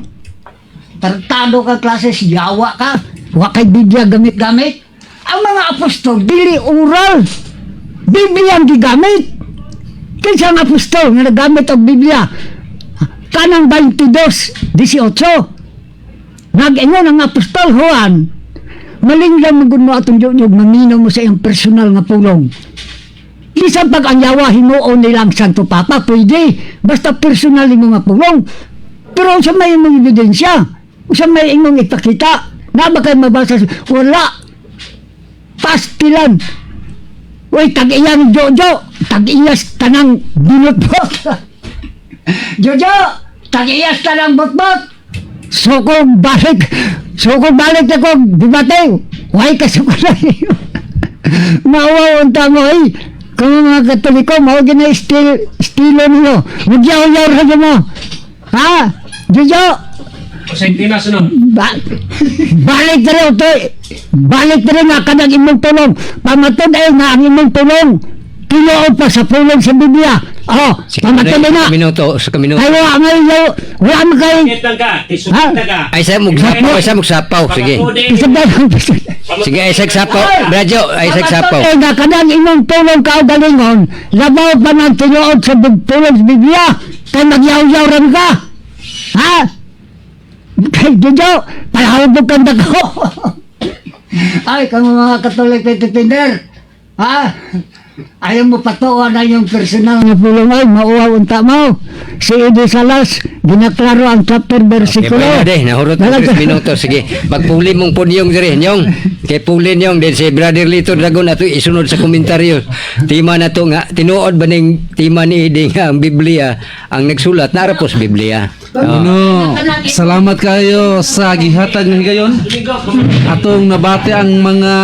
Speaker 4: Tartado ka klase, yawa ka. Wa kay Biblia gamit-gamit. Ang mga apostol, dili oral. Biblia ang gigamit. Kinsa ang apostol nga nagamit og Biblia? Kanang 22, 18. Nag-ingon ang apostol Juan, malinglang mo gud mo atong Diyo, maminaw mo sa iyang personal nga pulong. Bisan pag ang yawa himuon nila ang Santo Papa, pwede. Basta personal yung mga pulong. Pero sa may imong ebidensya, sa may imong ipakita, na ba kayo mabasa? Wala. Pastilan. Uy, tag-iyang Jojo, tag-iyas tanang binutbot. Jojo, tag-iyas tanang botbot. Sukong balik, sukong balik ako, dibate. Why ka suko na. Mauwaw ang tamo ay. Kung mga Katoliko, mao gina estilo niyo. Magyaw-yaw ra mo. Ha? Jojo,
Speaker 5: Sa Pinas, no?
Speaker 4: Balik na rin ito. Balik na rin nga kanang imong tulong. Pamatod ay nga ang imong tulong. Tinuod pa sa pulong sa Biblia. Oh,
Speaker 3: Sige,
Speaker 4: pamatod ay nga.
Speaker 3: sa minuto, sa minuto.
Speaker 4: Ay, wala may wala mo kay.
Speaker 5: Kitang ka,
Speaker 4: Ha?
Speaker 5: tisukita ka.
Speaker 3: Ay, sa mugsapaw, ay sa mugsapaw. Sige.
Speaker 4: Isabel.
Speaker 3: Sige, ay sa sapaw. Bradyo, ay sa sapaw.
Speaker 4: Pamatod ay nga kanang imong tulong kaugalingon. Labaw pa ng tinuod sa pulong sa Biblia. Kay magyaw-yaw rin ka. Ha? Kay Jojo, palahubog kang dako. Ay, kung mga Katolik Petipinder, ha? Ayaw mo patuan na yung personal na pulong ay, mauhaw unta mo. Si Eddie Salas, ginaklaro ang chapter
Speaker 3: Okay,
Speaker 4: versikulo.
Speaker 3: pwede de, nahurot ang 3 minuto. Sige, magpuli mong punyong dire, nyong. Kay puli nyong, din si Brother Lito Dragon ato isunod sa komentaryo. Tema na to nga, tinuod ba ning tema ni Ede nga ang Biblia, ang nagsulat, naara po sa Biblia. Oh.
Speaker 6: No, salamat kayo sa gihatag nga higayon. Atong nabati ang mga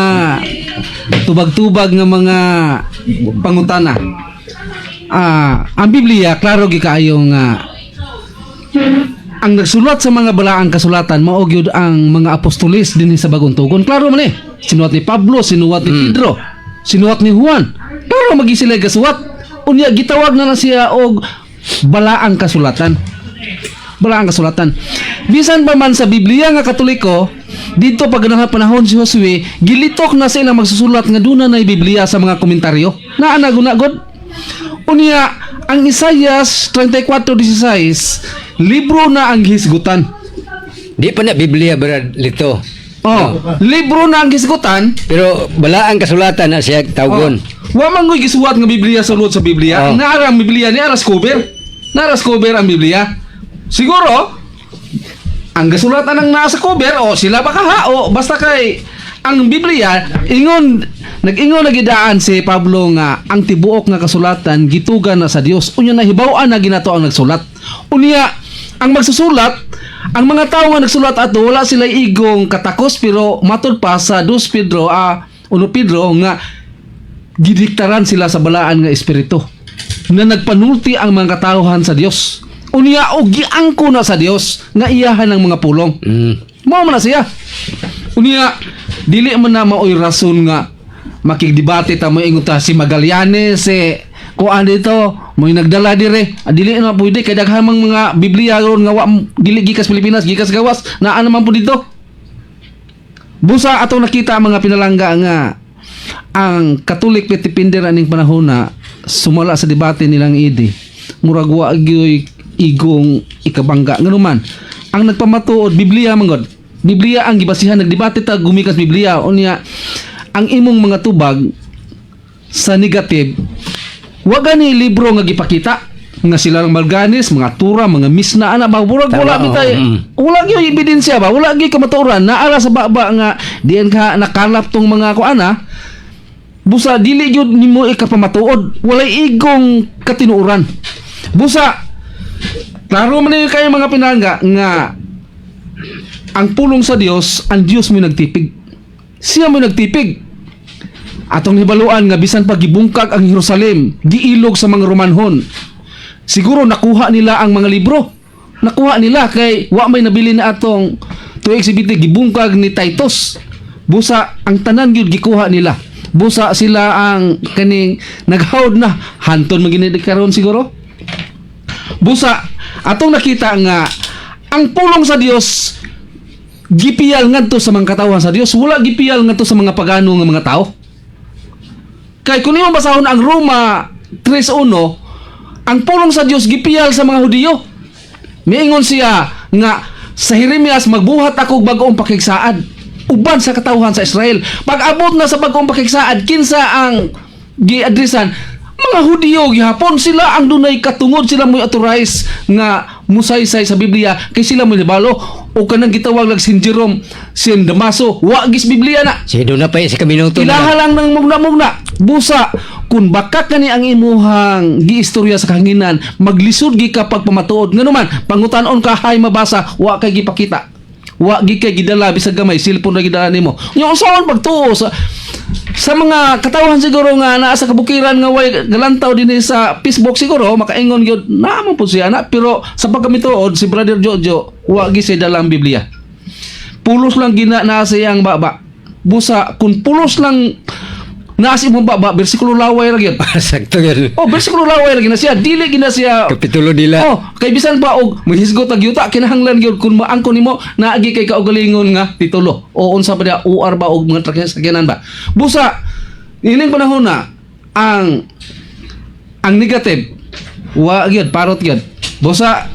Speaker 6: tubag-tubag nga mga pangutana. Ang Biblia klaro gi kaayo nga ang nagsulat sa mga balaang kasulatan mao gyud ang mga apostolis dinhi sa Bagong Tugon. Klaro man eh. Sinuwat ni Pablo, sinuwat ni Pedro, sinuwat ni Juan. Klaro magi sila gasuwat. Unya gitawag na na siya og balaang kasulatan. Balaang kasulatan. Bisan pa man sa Biblia nga Katoliko, dito pag panahon si Josue, gilitok na sila magsusulat nga duna na Biblia sa mga komentaryo. Naa na guna god. Unya, ang Isaias 34:16, libro na ang hisgutan.
Speaker 3: Di pa na Biblia, Brad Lito.
Speaker 6: Oh, libro na ang hisgutan.
Speaker 3: Pero balaang kasulatan na siya tawgon.
Speaker 6: Oh. Wa man goy gisuwat nga Biblia sa sulod sa Biblia.
Speaker 3: Oh.
Speaker 6: Ang naara ang Biblia ni aras cover. Naaras cover ang Biblia. Siguro ang gasulatan ang naa sa cover o sila ba kaha o basta kay ang Biblia ingon nag-ingon na gidaan si Pablo nga ang tibuok nga kasulatan gitugan na sa Dios, unya nahibaw-an na ginato ang nagsulat. Unya ang magsusulat, ang mga tao nga nagsulat ato, wala sila igong katakos, pero matud pa sa 2 Pedro, 1 Pedro nga gidiktaran sila sa balaan nga espiritu na nagpanulti ang mga katawhan sa Dios. Unya og giangko na sa Dios nga iyahan ang mga pulong. Mao man na siya. Unya dili man na maoy rason nga makigdebate ta mo, ingon ta si Magallanes, si kuan dito mo'y nagdala dire. Ah, dili na pwede kay daghan mang mga Biblia ron nga wa dili gikas Pilipinas, gikas gawas, naa naman po dito. Busa atong nakita ang mga pinalangga nga ang Catholic Petipinder aning panahon na sumala sa debate nilang idi, murag wa gyoy igong ikabangga. Nganuman, ang nagpamatuod Biblia man gud. Biblia ang gibasihan, nagdebate ta gumikan sa Biblia. Unya ang imong mga tubag sa negative, wa gani libro nga gipakita nga sila lang Malganis, mga Tura, mga Misna ana ba, murag wala
Speaker 3: Tama,
Speaker 6: bitay
Speaker 3: oo.
Speaker 6: Wala gyud ebidensya ba, wala gyud kamatuoran naara sa baba nga diyan ka nakalap tong mga kuana. Busa dili gyud nimo ikapamatuod, walay igong katinuoran. Busa klaro man ninyo kayo, mga pinangga, nga ang pulong sa Dios, ang Dios mo nagtipig, siya mo nagtipig. Atong hibaluan nga bisan pa gibungkag ang Jerusalem, giilog sa mga Romanhon, siguro nakuha nila ang mga libro. Nakuha nila kay wa may nabili na atong 2XBT, gibungkag ni Titus. Busa ang tanan gyud gikuha nila. Busa sila ang kaning naghawd na hanton man gini karon siguro. Busa atong nakita nga ang pulong sa Dios gipiyal ngadto sa mga katawhan sa Dios, wala gipiyal ngadto sa mga pagano nga mga tao. Kay kung imong basahon ang Roma 3:1, ang pulong sa Dios gipiyal sa mga Hudiyo. Miingon siya nga sa Jeremias, "Magbuhat ako og bag-ong pakigsaad uban sa katawhan sa Israel." Pag abot na sa bag-ong pakigsaad, kinsa ang giadresan? Mga Hudiyo gihapon. Sila ang dunay katungod, sila mo'y authorize nga musaysay sa Biblia kay sila mo'y nibalo o kanang gitawag lag Saint Jerome, Saint Damaso, wa gis Biblia na.
Speaker 3: Sige, doon na pa sa kaminuto na
Speaker 6: Ilaha
Speaker 3: lang.
Speaker 6: lang ng mugna-mugna. Busa, kung baka kani ang imuhang giistorya sa kahanginan, maglisod gi ka pagpamatuod. Nganuman, pangutanon ka hay mabasa, wa kay gipakita. Wa gi kay gidala bisag gamay, cellphone ra gidala nimo. Nya unsaon pagtuo sa mga katawhan siguro nga naa sa kabukiran nga way galantaw dinhi sa Facebook, siguro makaingon gyud naa man pud siya na, pero sa pagkamituod si Brother Jojo, wa gi siya dala ang Biblia, pulos lang gina na sa iyang baba. Busa kung pulos lang naa sa imong baba, bersikulo laway ra gyud.
Speaker 3: Sakto yun.
Speaker 6: Oh, bersikulo laway ra gina siya, dili gina siya.
Speaker 3: Kapitulo dila.
Speaker 6: Oh, kay bisan pa og maghisgot ang yuta, kinahanglan gyud kun maangkon nimo naagi kay kaugalingon nga titulo o unsa pa diya, UR ba og mga sakyanan ba. Busa ining panahon na ang negative wa gyud, parot gyud. Busa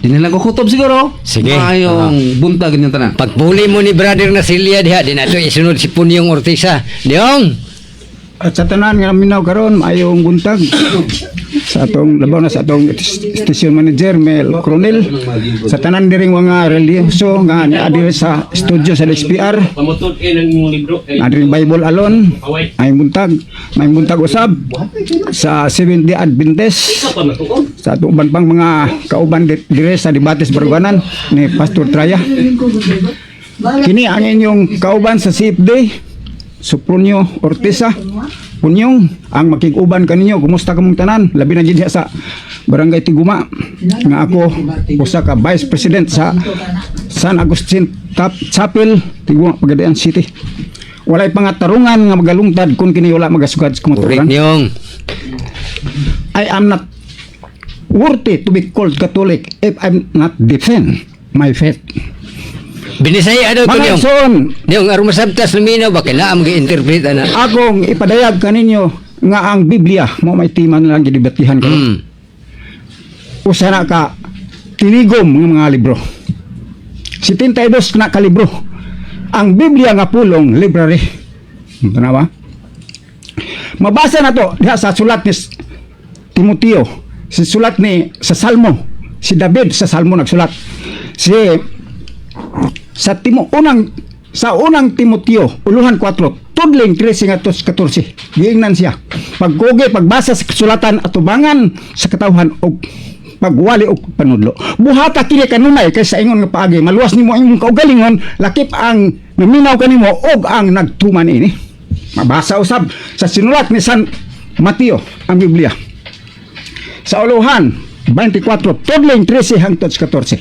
Speaker 6: dinhi lang ko kutob siguro.
Speaker 3: Sige.
Speaker 6: Maayong buntag inyong tanan.
Speaker 3: Pagpuli mo ni Brother na Silya diha, di nato isunod si Punyong Ortiza. Diyong!
Speaker 7: At sa tanan nga naminaw karon, maayong buntag. Sa atong labaw na sa atong station manager Mel Coronel, sa tanan diring mga relihiyoso nga niadiri sa studio sa SPR.
Speaker 5: Pamutod eh ng imong libro. Eh,
Speaker 7: Adiring Bible alone. Maayong buntag, maayong buntag usab sa Seventh Day Adventist, sa atong uban pang mga kauban dire sa Debates Baruganan ni Pastor Traya. Kini ang inyong kauban sa CFD, Supronyo Orteza. Punyong ang makig-uban kaninyo. Kumusta kamong tanan? Labi na jud diha sa Barangay Tiguma nga ako usa ka Vice President sa San Agustin Tap Chapel, Tiguma, Pagadian City. Walay pangatarungan nga magalungtad kung kini wala magasugad sa
Speaker 3: Correct,
Speaker 7: kamatuoran.
Speaker 3: Niyong.
Speaker 7: I am not worthy to be called Catholic if I'm not defend my faith.
Speaker 3: Binisaya daw to,
Speaker 7: Mga
Speaker 3: Niyong.
Speaker 7: igsoon,
Speaker 3: Niyong, aron masabtas luminaw ba kay naam gi-interpret ana.
Speaker 7: akong ipadayag kaninyo nga ang Biblia mo may tema na lang gidebatihan karon. Usa na ka tinigom nga mga libro. 72 na ka libro. Ang Biblia nga pulong library. Tanawa? Mabasa na to diha sa sulat ni Timoteo, sa sulat ni sa Salmo, si David sa Salmo nagsulat. Si sa Timo unang sa unang Timoteo uluhan 4 tudling 13 ngadto 14, giingnan siya: "Pagkugi, pagbasa sa kasulatan, atubangan sa katawhan og pagwali og panudlo. Buhata kini kanunay kay sa ingon nga paagi maluwas nimo ang imong kaugalingon, lakip ang naminaw kanimo og ang nagtuman ini." Mabasa usab sa sinulat ni San Mateo ang Biblia sa uluhan 24 tudling 13 hangtod 14: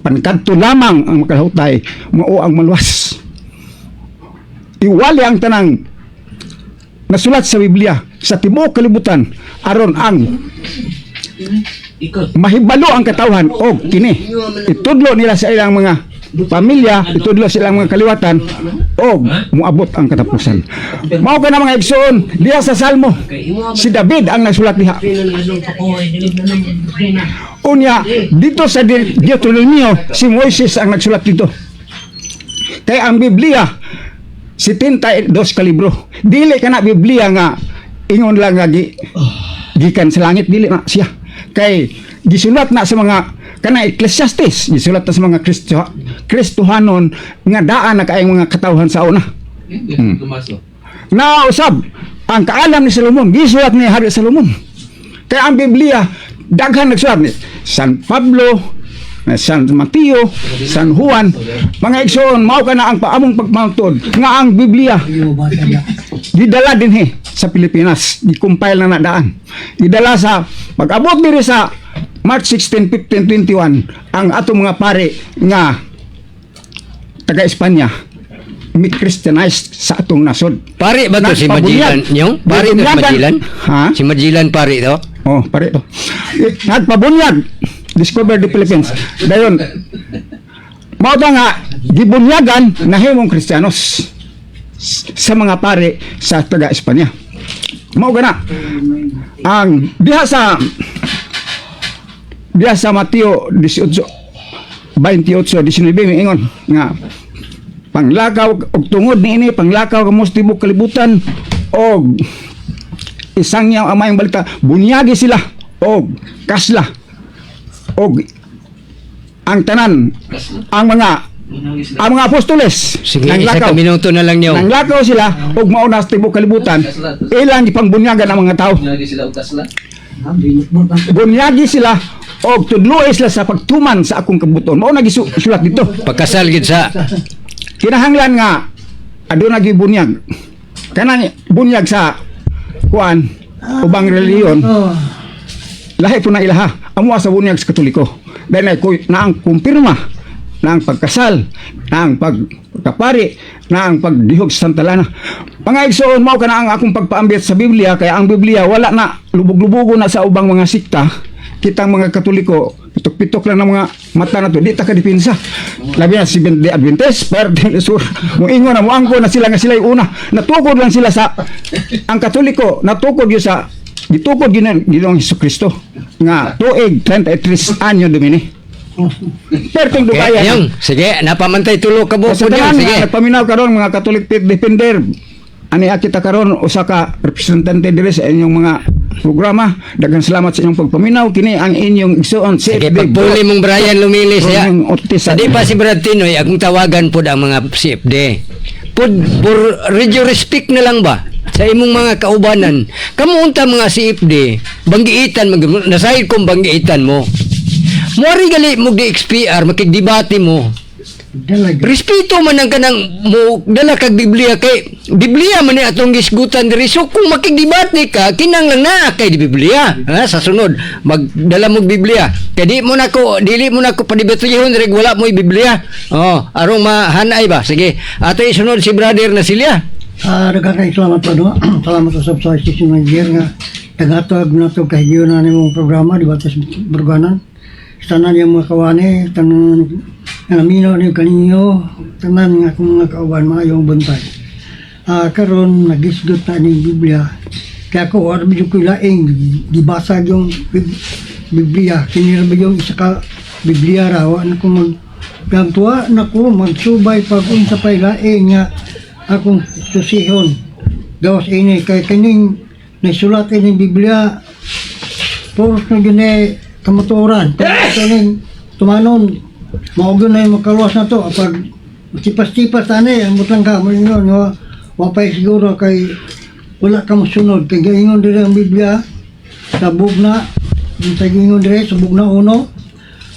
Speaker 7: "Apan kadto lamang ang makalahutay mao ang maluwas." Iwali ang tanang nasulat sa Biblia sa tibuok kalibutan aron ang mahibalo ang katawhan og kini itudlo nila sa ilang mga pamilya, itudlo sa ilang mga kaliwatan og moabot ang katapusan. Mao ka na, mga igsoon, diha sa Salmo, si David ang nagsulat diha. Unya, dito sa Deuteronomio, si Moises ang nagsulat dito. Kaya ang Biblia, 72 ka libro. Dili ka na Biblia nga ingon lang nga gikan sa langit, dili na siya. Kay gisulat na sa mga kana Ecclesiastes, gisulat na sa mga Kristo, Kristohanon nga daan na kaayong mga katawhan sa una. Na usab ang kaalam ni Solomon, gisulat ni Hari Solomon. Kaya ang Biblia daghan nagsulat ni San Pablo, na San Mateo, San Juan. Mga igsoon, mao ka na ang paamong pagmangtod nga ang Biblia gidala dinhi sa Pilipinas, gi-compile na na daan. Gidala sa pag-abot diri sa March 16, 1521, ang atong mga pare nga taga Espanya mi-Christianized sa atong nasod.
Speaker 3: Pare ba to si
Speaker 7: Nagpabunyag.
Speaker 3: Magellan? Yung? Pare to si
Speaker 7: Bunyagan.
Speaker 3: Magellan?
Speaker 7: Ha?
Speaker 3: Si Magellan pare to?
Speaker 7: Oh, pare to. Eh, nagpabunyag. Discover the Philippines. Dayon. Mao ta nga gibunyagan nahimong Kristiyanos sa mga pare sa taga Espanya. Mao gana ang diha sa Mateo 18 28 19, miingon nga panglakaw og tungod niini panglakaw kamo sa tibuok kalibutan og isangyaw ang maayong balita, bunyagi sila og kasla og ang tanan ang mga apostoles.
Speaker 3: Sige, isa ka minuto na lang niyo.
Speaker 7: Nanglakaw sila og mauna sa tibuok kalibutan, ilang gipangbunyagan ang mga tao. Bunyagi sila og tudloy sila sa pagtuman sa akong kabubut-on. Mao na gisulat dito.
Speaker 3: Pagkasal gid sa
Speaker 7: Kinahanglan nga aduna gibunyag kanang bunyag sa kuan ubang relihiyon, lahi po na ilaha. Amo sa bunyag sa Katoliko dahil na, na ang kumpirma na ang pagkasal, na ang pagkapari, na ang pagdihog sa Santa Lana. Mga igsoon, mao ka na ang akong pagpaambit sa Biblia. Kaya ang Biblia wala na lubog-lubogo na sa ubang mga sikta. Kitang mga Katoliko, pitok-pitok lang ng mga mata na to, di ta ka depensa. Labi na si Seventh Day Adventist, per sur mo ingon na moangko na sila nga sila una. Natukod lang sila sa ang Katoliko, natukod yun sa gitukod yun ang Ginoong Hesus Kristo nga tuig 33 anno Domini. Perting
Speaker 3: Okay,
Speaker 7: dugayan.
Speaker 3: ayun. Sige, napamantay tulo ka
Speaker 7: Sa
Speaker 3: buko niyo.
Speaker 7: tanan
Speaker 3: Sige.
Speaker 7: nga nagpaminaw karon, mga Catholic Faith Defender, ani kita karon usa ka representante diri sa inyong mga programa. Daghang salamat sa inyong pagpaminaw. Kini ang inyong igsoon,
Speaker 3: Sige,
Speaker 7: CFD.
Speaker 3: pagpuli mong Brian Lumilis ya.
Speaker 7: Rolling Ortiz.
Speaker 3: Sa di pa si Brad Tinoy, akong tawagan pod ang mga CFD. Pod for radio respect na lang ba sa imong mga kaubanan. Kamo unta mga CFD, banggiitan mag nasayod kong banggiitan mo. Muari gali mo DXPR makigdebate mo. Respeto man ang kanang mo dala kag Biblia, kay Biblia man ni atong gisgutan diri. So kung makigdebate ka, kinahanglan naa kay di Biblia. Ha, sa sunod magdala mo Biblia kay di mo nako dili mo nako padebatuhon diri wala mo'y Biblia. Oh, arong mahanay ba. Sige, ato isunod si brother na silya.
Speaker 8: Ah, daghan kay salamat pa no. Salamat usab sa station manager nga tagatag na to kahigayon na nimong programa Debate sa Baruganan. Sa tanan yung mga kawani, tanan nga namino ni kaninyo, tanan nga akong mga kauban, maayong buntag. Ah, karon nagisgot na ning Biblia. Kaya ako wa ra ko laing gibasa yung Biblia. Kini ra yung isa ka Biblia ra, wa na ko mag gamtuwa na ko magsubay pag unsa pay laing nga akong susihon gawas ini kay kining nasulat ining Biblia, puros na gyud ni kamatuoran. Kung tumanon, mao gyud na yung makaluwas na to pag tipas-tipas tani ang butang ka mo ingon nga wa pay siguro kay wala ka mosunod kay gaingon diri ang Biblia sa bugna, sa gingon diri sa bugna uno,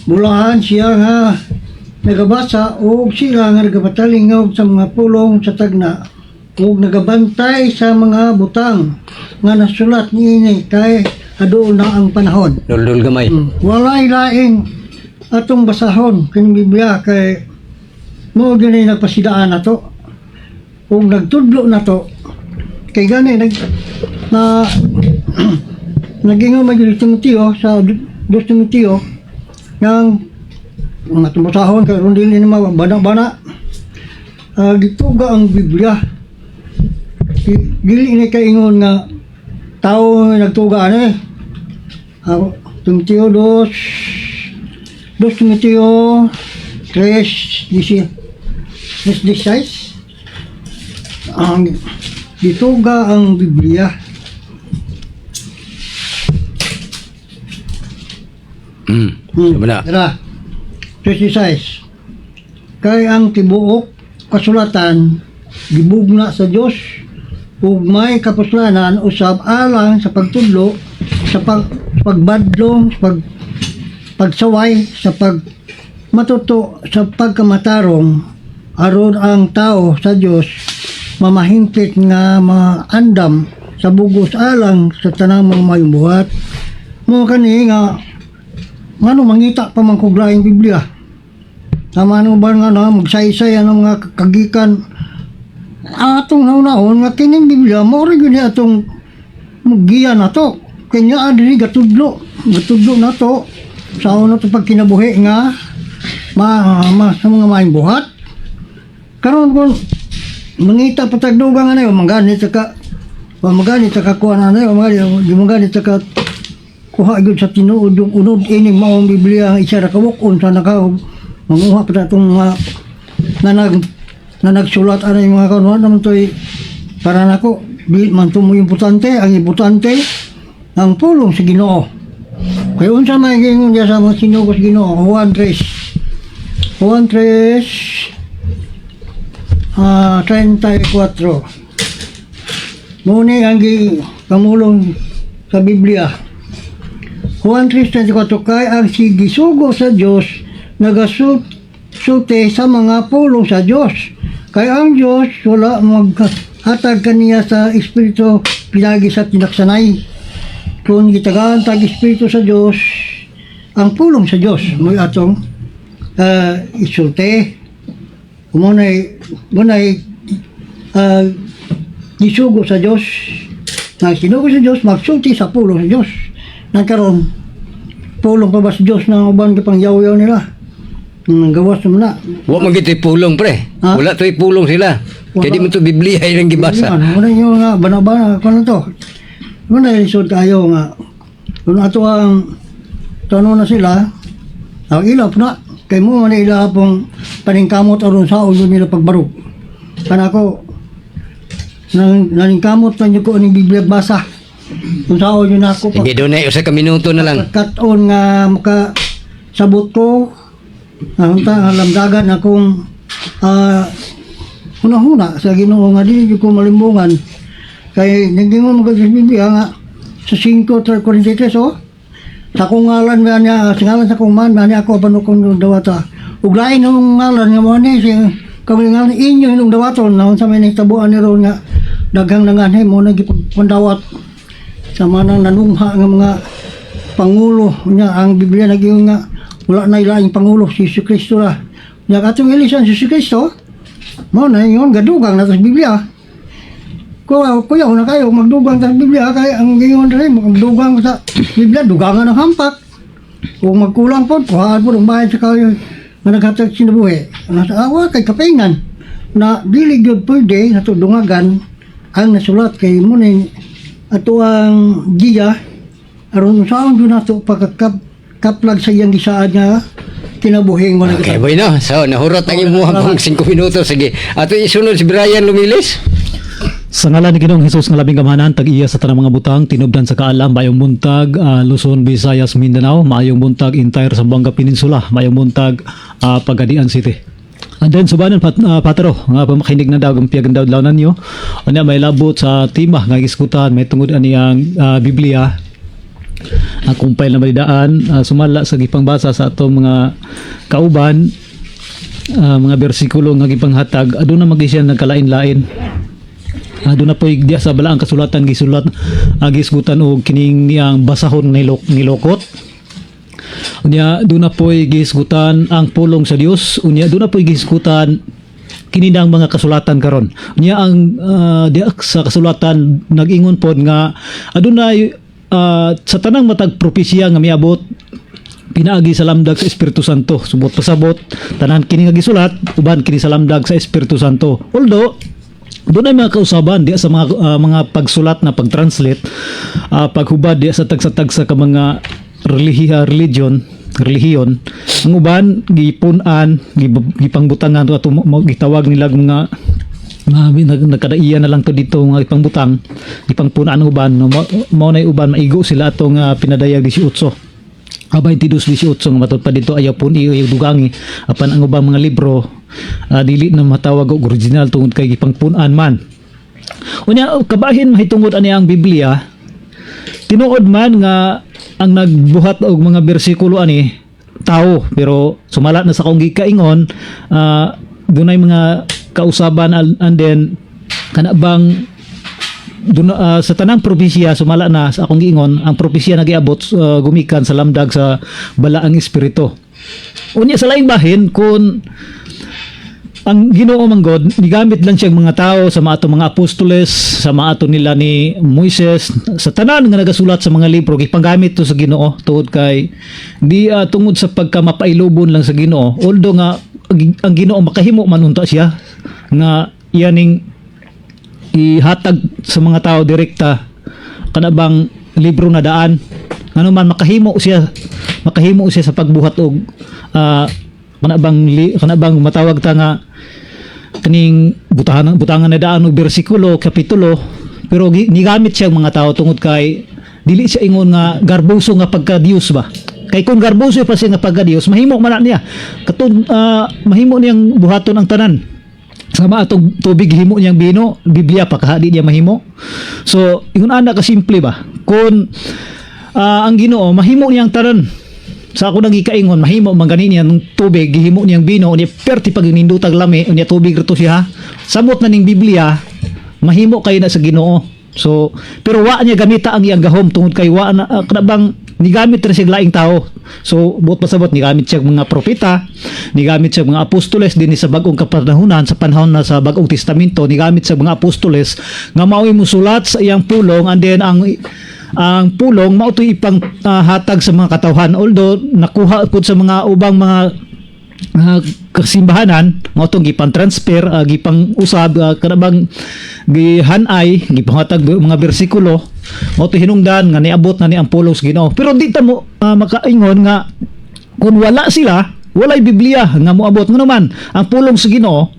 Speaker 8: bulahan siya nga nagabasa og sila nga nagapatalingog sa mga pulong sa tagna ug nagabantay sa mga butang nga nasulat niini kay aduon na ang panahon.
Speaker 3: Duldul gamay.
Speaker 8: Walay laing atong basahon kining Biblia kay mao gyud ni nagpasidaan nato ug nagtudlo nato kay gani nag na nagingon man gyud si Timoteo sa 2 Timoteo ng Mga tumusahon kay aron dili ni bana-bana. Gituga ang Biblia. Dili ni kaingon nga tao nga nagtuga ani. Timoteo 2, 2 Timoteo 3, 16. Ang gituga ang Biblia.
Speaker 3: Sama na.
Speaker 8: Tara. 36. Kay ang tibuok kasulatan gibugna sa Dios ug may kapuslanan usab alang sa pagtudlo, sa pagbadlong, sa pagsaway, sa pag matuto, sa pagkamatarong, aron ang tao sa Dios mamahimpit nga maandam sa bugos alang sa tanang mga mayong buhat. Mo kani nga ngano mangita pa man kog laing Biblia. Tama ano ba nga na magsaysay ang mga kagikan atong naunahon nga kining Biblia mao ra gyud ni atong giya nato. Kanya diri gatudlo, gatudlo nato sa una to pagkinabuhi nga ma sa mga maayong buhat. Karon kung mangita pa tag dugang anay, manganit ka, manganit ka kuha na anay, manganit ka kuha gyud sa tinuod yung unod ini maong Biblia ang isa ra ka bukon sa naka manguha pa ta itong mga nga nagsulat anay mga kanuan naman to'y para nako di man to mo importante. Ang importante ang pulong sa Ginoo, kay unsa may giingon diya sa mga sinugo sa Ginoo. Juan 3, Juan 3 34. Mao ni ang gi pamulong sa Biblia. Juan 3:24, kay ang sigisugo sa Dios nagasulti sa mga pulong sa Dios. Kay ang Dios wala maghatag kaniya sa Espiritu pinagi sa tinaksanay. Kung gitagaan tag Espiritu sa Dios, ang pulong sa Dios mo'y atong isulti. Muna'y gisugo sa Dios. Nang sinugo sa Dios magsulti sa pulong sa Dios. Nagkaroon pulong pa ba sa Dios na uban pang yaw-yaw nila? Nang gawas naman na.
Speaker 3: Wa man gito'y pulong, pre.
Speaker 8: Ha?
Speaker 3: Wala to'y pulong sila.
Speaker 8: Wala.
Speaker 3: Kaya di mo to Biblia ilang gibasa.
Speaker 8: Ano, wala yung nga, bana-bana, kung ano to. Wala yung lisod kayo nga. Kung ato ang tanong na sila, ang ilap na, kay mo man ila pong paningkamot aron sa ulo nila pagbarog. Kanako, nang naningkamot na niyo ko aning Biblia basa. Kung sa ulo na ako,
Speaker 3: Sige, doon na usa ka minuto na lang.
Speaker 8: pagkat-on nga maka sabot ko, ang ta lamdagan akong hunahuna sa Ginoo nga dili jud ko malimbungan, kay nagingon mo sa Biblia nga sa 5:43, oh, sa akong ngalan man niya, sa ngalan sa akong man man niya ako panukong dawata, ug lain ang ngalan nga mo ni si kami ngalan inyo inong dawaton na unsa may nahitabuan ni ron nga daghang nanganhi mo na gipagpandawat sa manang nanungha nga mga pangulo niya. Ang Biblia naging nga wala na ilaing pangulo, si Jesu Kristo ra nya. Katong ilisan si Jesu Kristo mo na ingon gadugang na sa Biblia. Kuya, kuya, na kayo magdugang sa Biblia, kay ang gingon rin magdugang sa Biblia, dugangan ng hampak. Kung magkulang po, kuhaan po ng bayad sa kayo nga naghatag sinabuhi. Nasa awa kay kapingan na dili gyud pwede na dungagan ang nasulat, kay mo ning ato ang giya aron saon gyud nato pagkakap kaplag sa iyang gisaad nga kinabuhi wala.
Speaker 3: Okay, boy no. So, nahurot ang imuha pong 5 minuto. Sige. Ato isunod si Brian Lumilis.
Speaker 9: Sa ngalan ni Ginoong Hesus nga labing gamhanan, tag-iya sa tanang mga butang, tinubdan sa kaalam, maayong buntag, Luzon, Visayas, Mindanao, maayong buntag, entire Zamboanga Peninsula, maayong buntag, Pagadian City. And then subanan patero nga pamakinig na daw ang piyagan daw launan niyo. Unya may labot sa tema nga gisgutan may tungod ani ang Biblia ang kumpay na malidaan, sumala sa gipangbasa sa atong mga kauban, mga bersikulo nga gipanghatag, aduna magi siya nagkalain-lain. Doon na po diya sa balaang kasulatan gisulat, gisgutan og kining niyang basahon nilokot. Unya doon na po'y gisgutan ang pulong sa Dios. Unya doon na po'y gisgutan kini ang mga kasulatan karon. Unya ang diya sa kasulatan nag-ingon pod nga adunay sa tanang matag propesya nga miabot. Pinaagi sa lamdag sa Espiritu Santo. Subot pasabot, tanan kini nga gisulat uban kini sa lamdag sa Espiritu Santo. Although doon ay mga kausaban diya sa mga pagsulat na pag-translate, paghubad diya sa tagsa-tagsa ka mga religion relihiyon, ang uban gipun-an, gipangbutangan ato, gitawag nila mga nagkadaiya na lang to dito mga ipangbutang, ipangpunaan ang uban, no, mao na uban maigo sila atong pinadayag 18 Ah, 22-18 nga matod pa dito ayaw pun ayaw dugangi. Apan ang ubang mga libro, dili na matawag og original tungod kay gipangpun-an man. Unya, kabahin mahitungod ani ang Biblia, tinuod man nga ang nagbuhat og mga bersikulo ani tao, pero sumala na sa akong gikaingon, dunay mga kausaban and then kana bang dun, sa tanang propesya, sumala na sa akong giingon, ang propesya nagiabot gumikan sa lamdag sa balaang espiritu. Unya, sa laing bahin, kung ang Ginoo man God nigamit lang siyang mga tao sa mga ato mga apostoles, sa mga ato nila ni Moises, sa tanan nga nagasulat sa mga libro, gipanggamit to sa Ginoo tungod kay di tungod sa pagka mapailubon lang sa Ginoo. Although nga ang Ginoo makahimo man unta siya nga iyaning ihatag sa mga tao direkta kana bang libro na daan, ngano man makahimo siya sa pagbuhat og kana bang matawag ta nga kaning butahan butangan na daan og bersikulo, kapitulo, pero nigamit siya ang mga tao tungod kay dili siya ingon nga garboso nga pagka Dios ba. Kay kung garboso pa siya nga pagka Dios, mahimo man na niya katong mahimo niyang buhaton ang tanan. Sama atong tubig himo niyang bino, Biblia pa kaha di niya mahimo? So ingon ana ka simple ba, kung ang Ginoo mahimo niyang tanan, sa ako nang gikaingon, mahimo man gani niya ng tubig gihimo niyang bino, unya perti pag nindutag lami, unya tubig rito siya. Samot na ning Biblia, mahimo kay na sa Ginoo. So pero wa niya gamita ang iyang gahom tungod kay wa na kana bang nigamit ra siya laing tao. So buot pasabot, nigamit siya mga propeta, nigamit siya mga apostoles dinhi sa bag-ong kapanahunan, sa panahon na sa Bagong Testamento, nigamit siya mga apostoles nga mao'y musulat sa iyang pulong, and then ang pulong mao to'y ipang hatag sa mga katawhan. Although nakuha pud sa mga ubang mga kasimbahanan, mao tong gipang transfer, gipang usab, kana bang gihanay, gipanghatag mga bersikulo, mao to hinungdan nga niabot na ni ang pulong sa Ginoo. Pero di ta mo makaingon nga kung wala sila, walay Biblia nga moabot. Ngano man ang pulong sa Ginoo,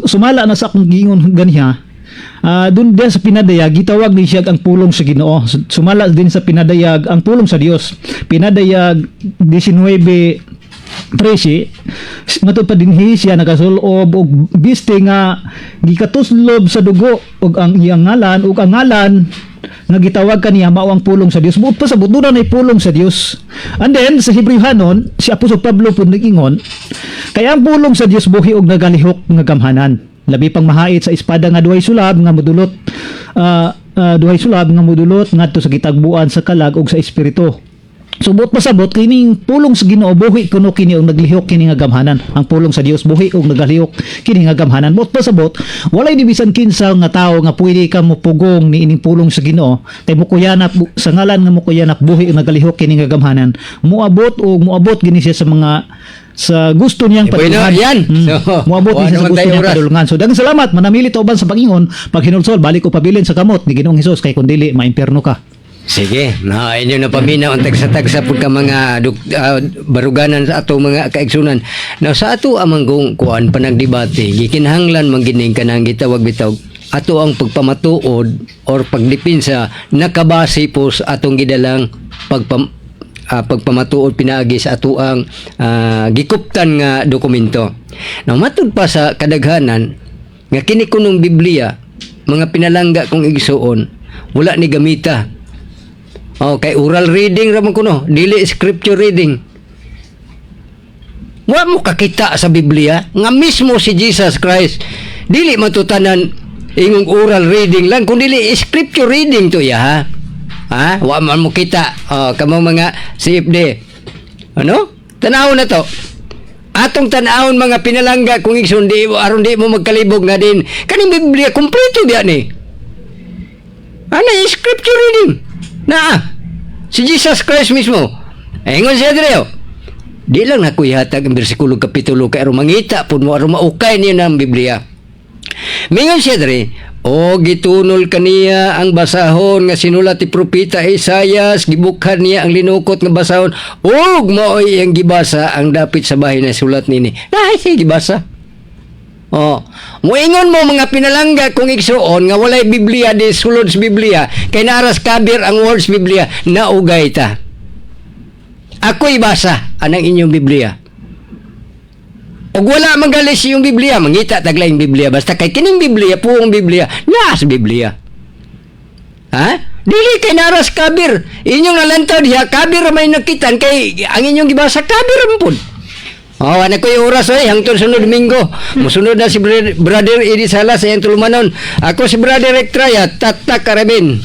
Speaker 9: sumala na sa akong giingon ganiha, dun din sa pinadayag gitawag din siya ang pulong sa Ginoo. Sumala din sa pinadayag ang pulong sa Dios, Pinadayag 19:13, matud pa dinhi siya nagasulob og biste nga gikatuslob sa dugo og ang iyang ngalan ug ang ngalan nga gitawag kaniya mao ang pulong sa Dios. Buot pasabot, doon na pulong sa Dios. And then sa Hebreohanon, si Apostol Pablo pud nag-ingon, kaya ang pulong sa Dios buhi og nagalihok nga gamhanan, labi pang mahait sa espada nga duhay sulab nga modulot ngadto sa gitagbuan sa kalag ug sa espiritu. So buot pasabot, kining pulong sa Ginoo buhi kuno kini og naglihok kini nga gamhanan. Ang pulong sa Dios buhi og nagalihok kini nga gamhanan. Buot pasabot, walay ni bisan kinsa nga tawo nga pwede ka mopugong ni ining pulong sa Ginoo kay mukuyanap sa ngalan nga mukuyanap buhi og nagalihok kini nga gamhanan. Muabot og muabot gini siya sa mga sa gusto niyang
Speaker 3: Eh, bueno,
Speaker 9: padulungan.
Speaker 3: yan. So,
Speaker 9: Muabot
Speaker 3: wala
Speaker 9: ni siya sa
Speaker 3: naman
Speaker 9: gusto
Speaker 3: tayo
Speaker 9: niyang
Speaker 3: oras.
Speaker 9: padulungan. So daghang salamat, manamili uban sa Pag-ingon, pag hinulsol balik ko pabilin sa kamot ni Ginoong Hesus, kay kun dili maimpierno ka.
Speaker 3: Sige, na inyo na paminaw ang tagsa-tagsa pud ka mga baruganan sa ato mga kaigsunan. Now sa ato amang kung kuan panagdebate, gikinahanglan man gining kanang gitawag bitaw ato ang pagpamatuod or pagdepensa nakabase po sa atong gidalang pagpamatuod pinaagi sa atoang gikuptan nga dokumento. Now matud pa sa kadaghanan nga kini kunong Biblia, mga pinalangga kong igsuon, wala ni gamita. Oh, kay oral reading ra man kuno, dili scripture reading. Wa mo kakita sa Biblia nga mismo si Jesus Christ dili matutanan ingong oral reading lang kun dili scripture reading to ya, ha. Ha? Wa man mo kita. Oh, kamo mga CFD. Ano? Tanaw na to. Atong tan-awon, mga pinalangga kung igsoon, di aron di mo magkalibog nga din. Kaning Biblia kumpleto diya ni. Ano yung scripture reading? Na, si Jesus Christ mismo. Ingon siya dire oh. Di lang nako ihatag ang bersikulo kapitulo kay aron mangita pud mo, aron maukay niyo ng Biblia. Mingon siya diri, o gitunol kaniya ang basahon nga sinulat ni Propeta Isayas, gibukhan niya ang linukot nga basahon, ug mao'y iyang gibasa ang dapit sa bahin na sulat nini. Naay siya gibasa. Oh, muingon mo mga pinalangga kung igsuon nga walay Biblia di sulod sa Biblia kay naaras kabir ang words Biblia, naugay ta. Ako'y basa anang inyong Biblia. Ug wala magalis yung Biblia, mangita tagla yung Biblia basta kay kining Biblia puong Biblia, naa sa Biblia. Ha? Dili kay naras kabir. Inyong nalantaw diha kabir ra may nakitan kay ang inyong gibasa kabir ra man pud. Oh, ana ko'y oras oy hangtod sunod Domingo. Musunod na si Brother Edi Salas sa iyang tulumanon. Ako si Brother Rick Traya, tatak karabin.